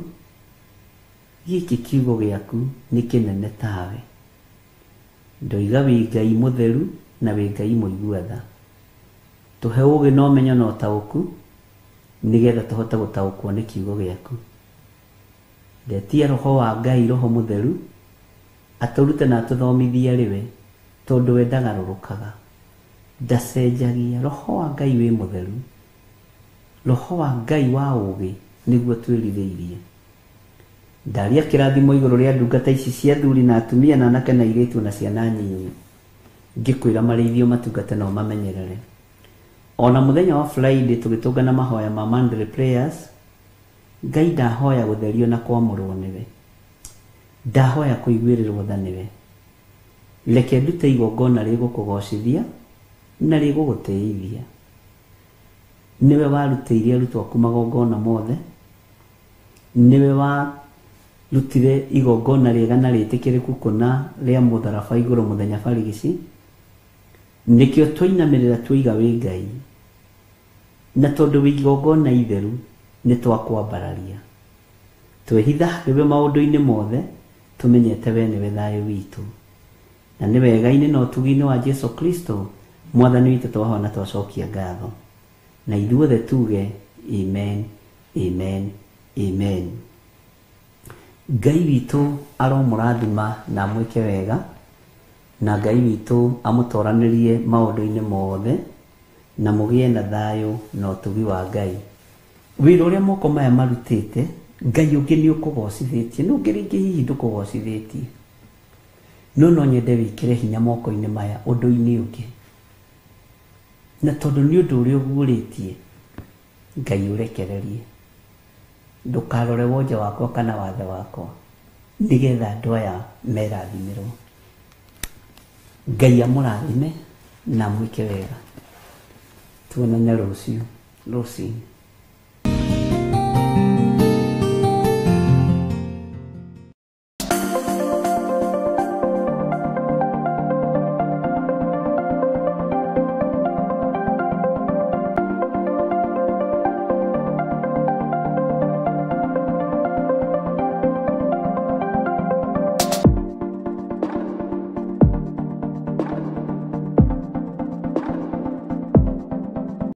Gĩkĩ kiugo gĩaku nĩ kĩnene tawe. Ndoiga wĩ Ngai mũtheru na wĩ Ngai mũigua tha. Tũhe ũũgĩ na ũmenyo na ũtaũku nĩgetha tũhote gũtaũkwo nĩ kiugo gĩaku. Ndetia Roho wa Ngai, Roho Mũtheru, atũrute na atũthomithie rĩwe, tondũ we ndagarũrũkaga, ndacenjagia. Roho wa Ngai wĩ mũtheru, Roho wa Ngai wa ũũgĩ nĩguo twĩrirĩirie. Ndaria kĩrathimo igũrũ rĩa ndungata ici cia athuri na atumia na anake na airĩtu na ciana nyinyi, ngĩkwĩra marĩithio matungate nao mamenyerere. Ona mũthenya wa Friday tũgĩtũngana mahoya ma Monday prayers, Ngai ndahoya gũtherio na kwamũrwo nĩwe, ndahoya kũiguĩrĩrwo tha nĩwe. Reke ndute igongona rĩgũkũgocithia na rĩgũgũtĩithia. Nĩwe warutĩire arutwo aku magongona mothe, nĩwe warutire igongona rĩega na rĩtĩkĩrĩku kũna rĩa mũtharaba igũrũ mũthenya barigici. Nĩkĩo twainamĩrĩra twoiga wĩ Ngai. Na tondũ wĩ igongona itheru nĩ twakwambararia. Twehitha harĩwe maũndũ-inĩ mothe tũmenyete we nĩwe thayũ witũ. Na nĩ wega-inĩ na ũtugi-inĩ wa Jesu Kristo mwathani witũ twahona twacokia ngatho. Na ithuothe tuge amen, amen, amen. Ngai witũ aromũrathima na amwĩke wega, na Ngai witũ amũtoranĩrie maũndũ-inĩ mothe, na mũgĩe na thayũ na ũtugi wa Ngai. Wĩra ũrĩa moko maya marutĩte, Ngai ũngĩ nĩ ũkũgocithĩtie, no ũngĩ rĩngĩ hihi ndũkũgocithĩtie. No no nyende wĩkĩre hinya moko-inĩ maya ũndũ-inĩ ũngĩ. Na tondũ nĩ ũndũ ũrĩa ũguũrĩtie, Ngai ũrekererie. Ndũkarore wonje wakwa kana wathe wakwa, nĩgetha andũ aya merathimĩrwo. Ngai amũrathime na amwĩke wega. Tuonane rũciũ rũcinĩ.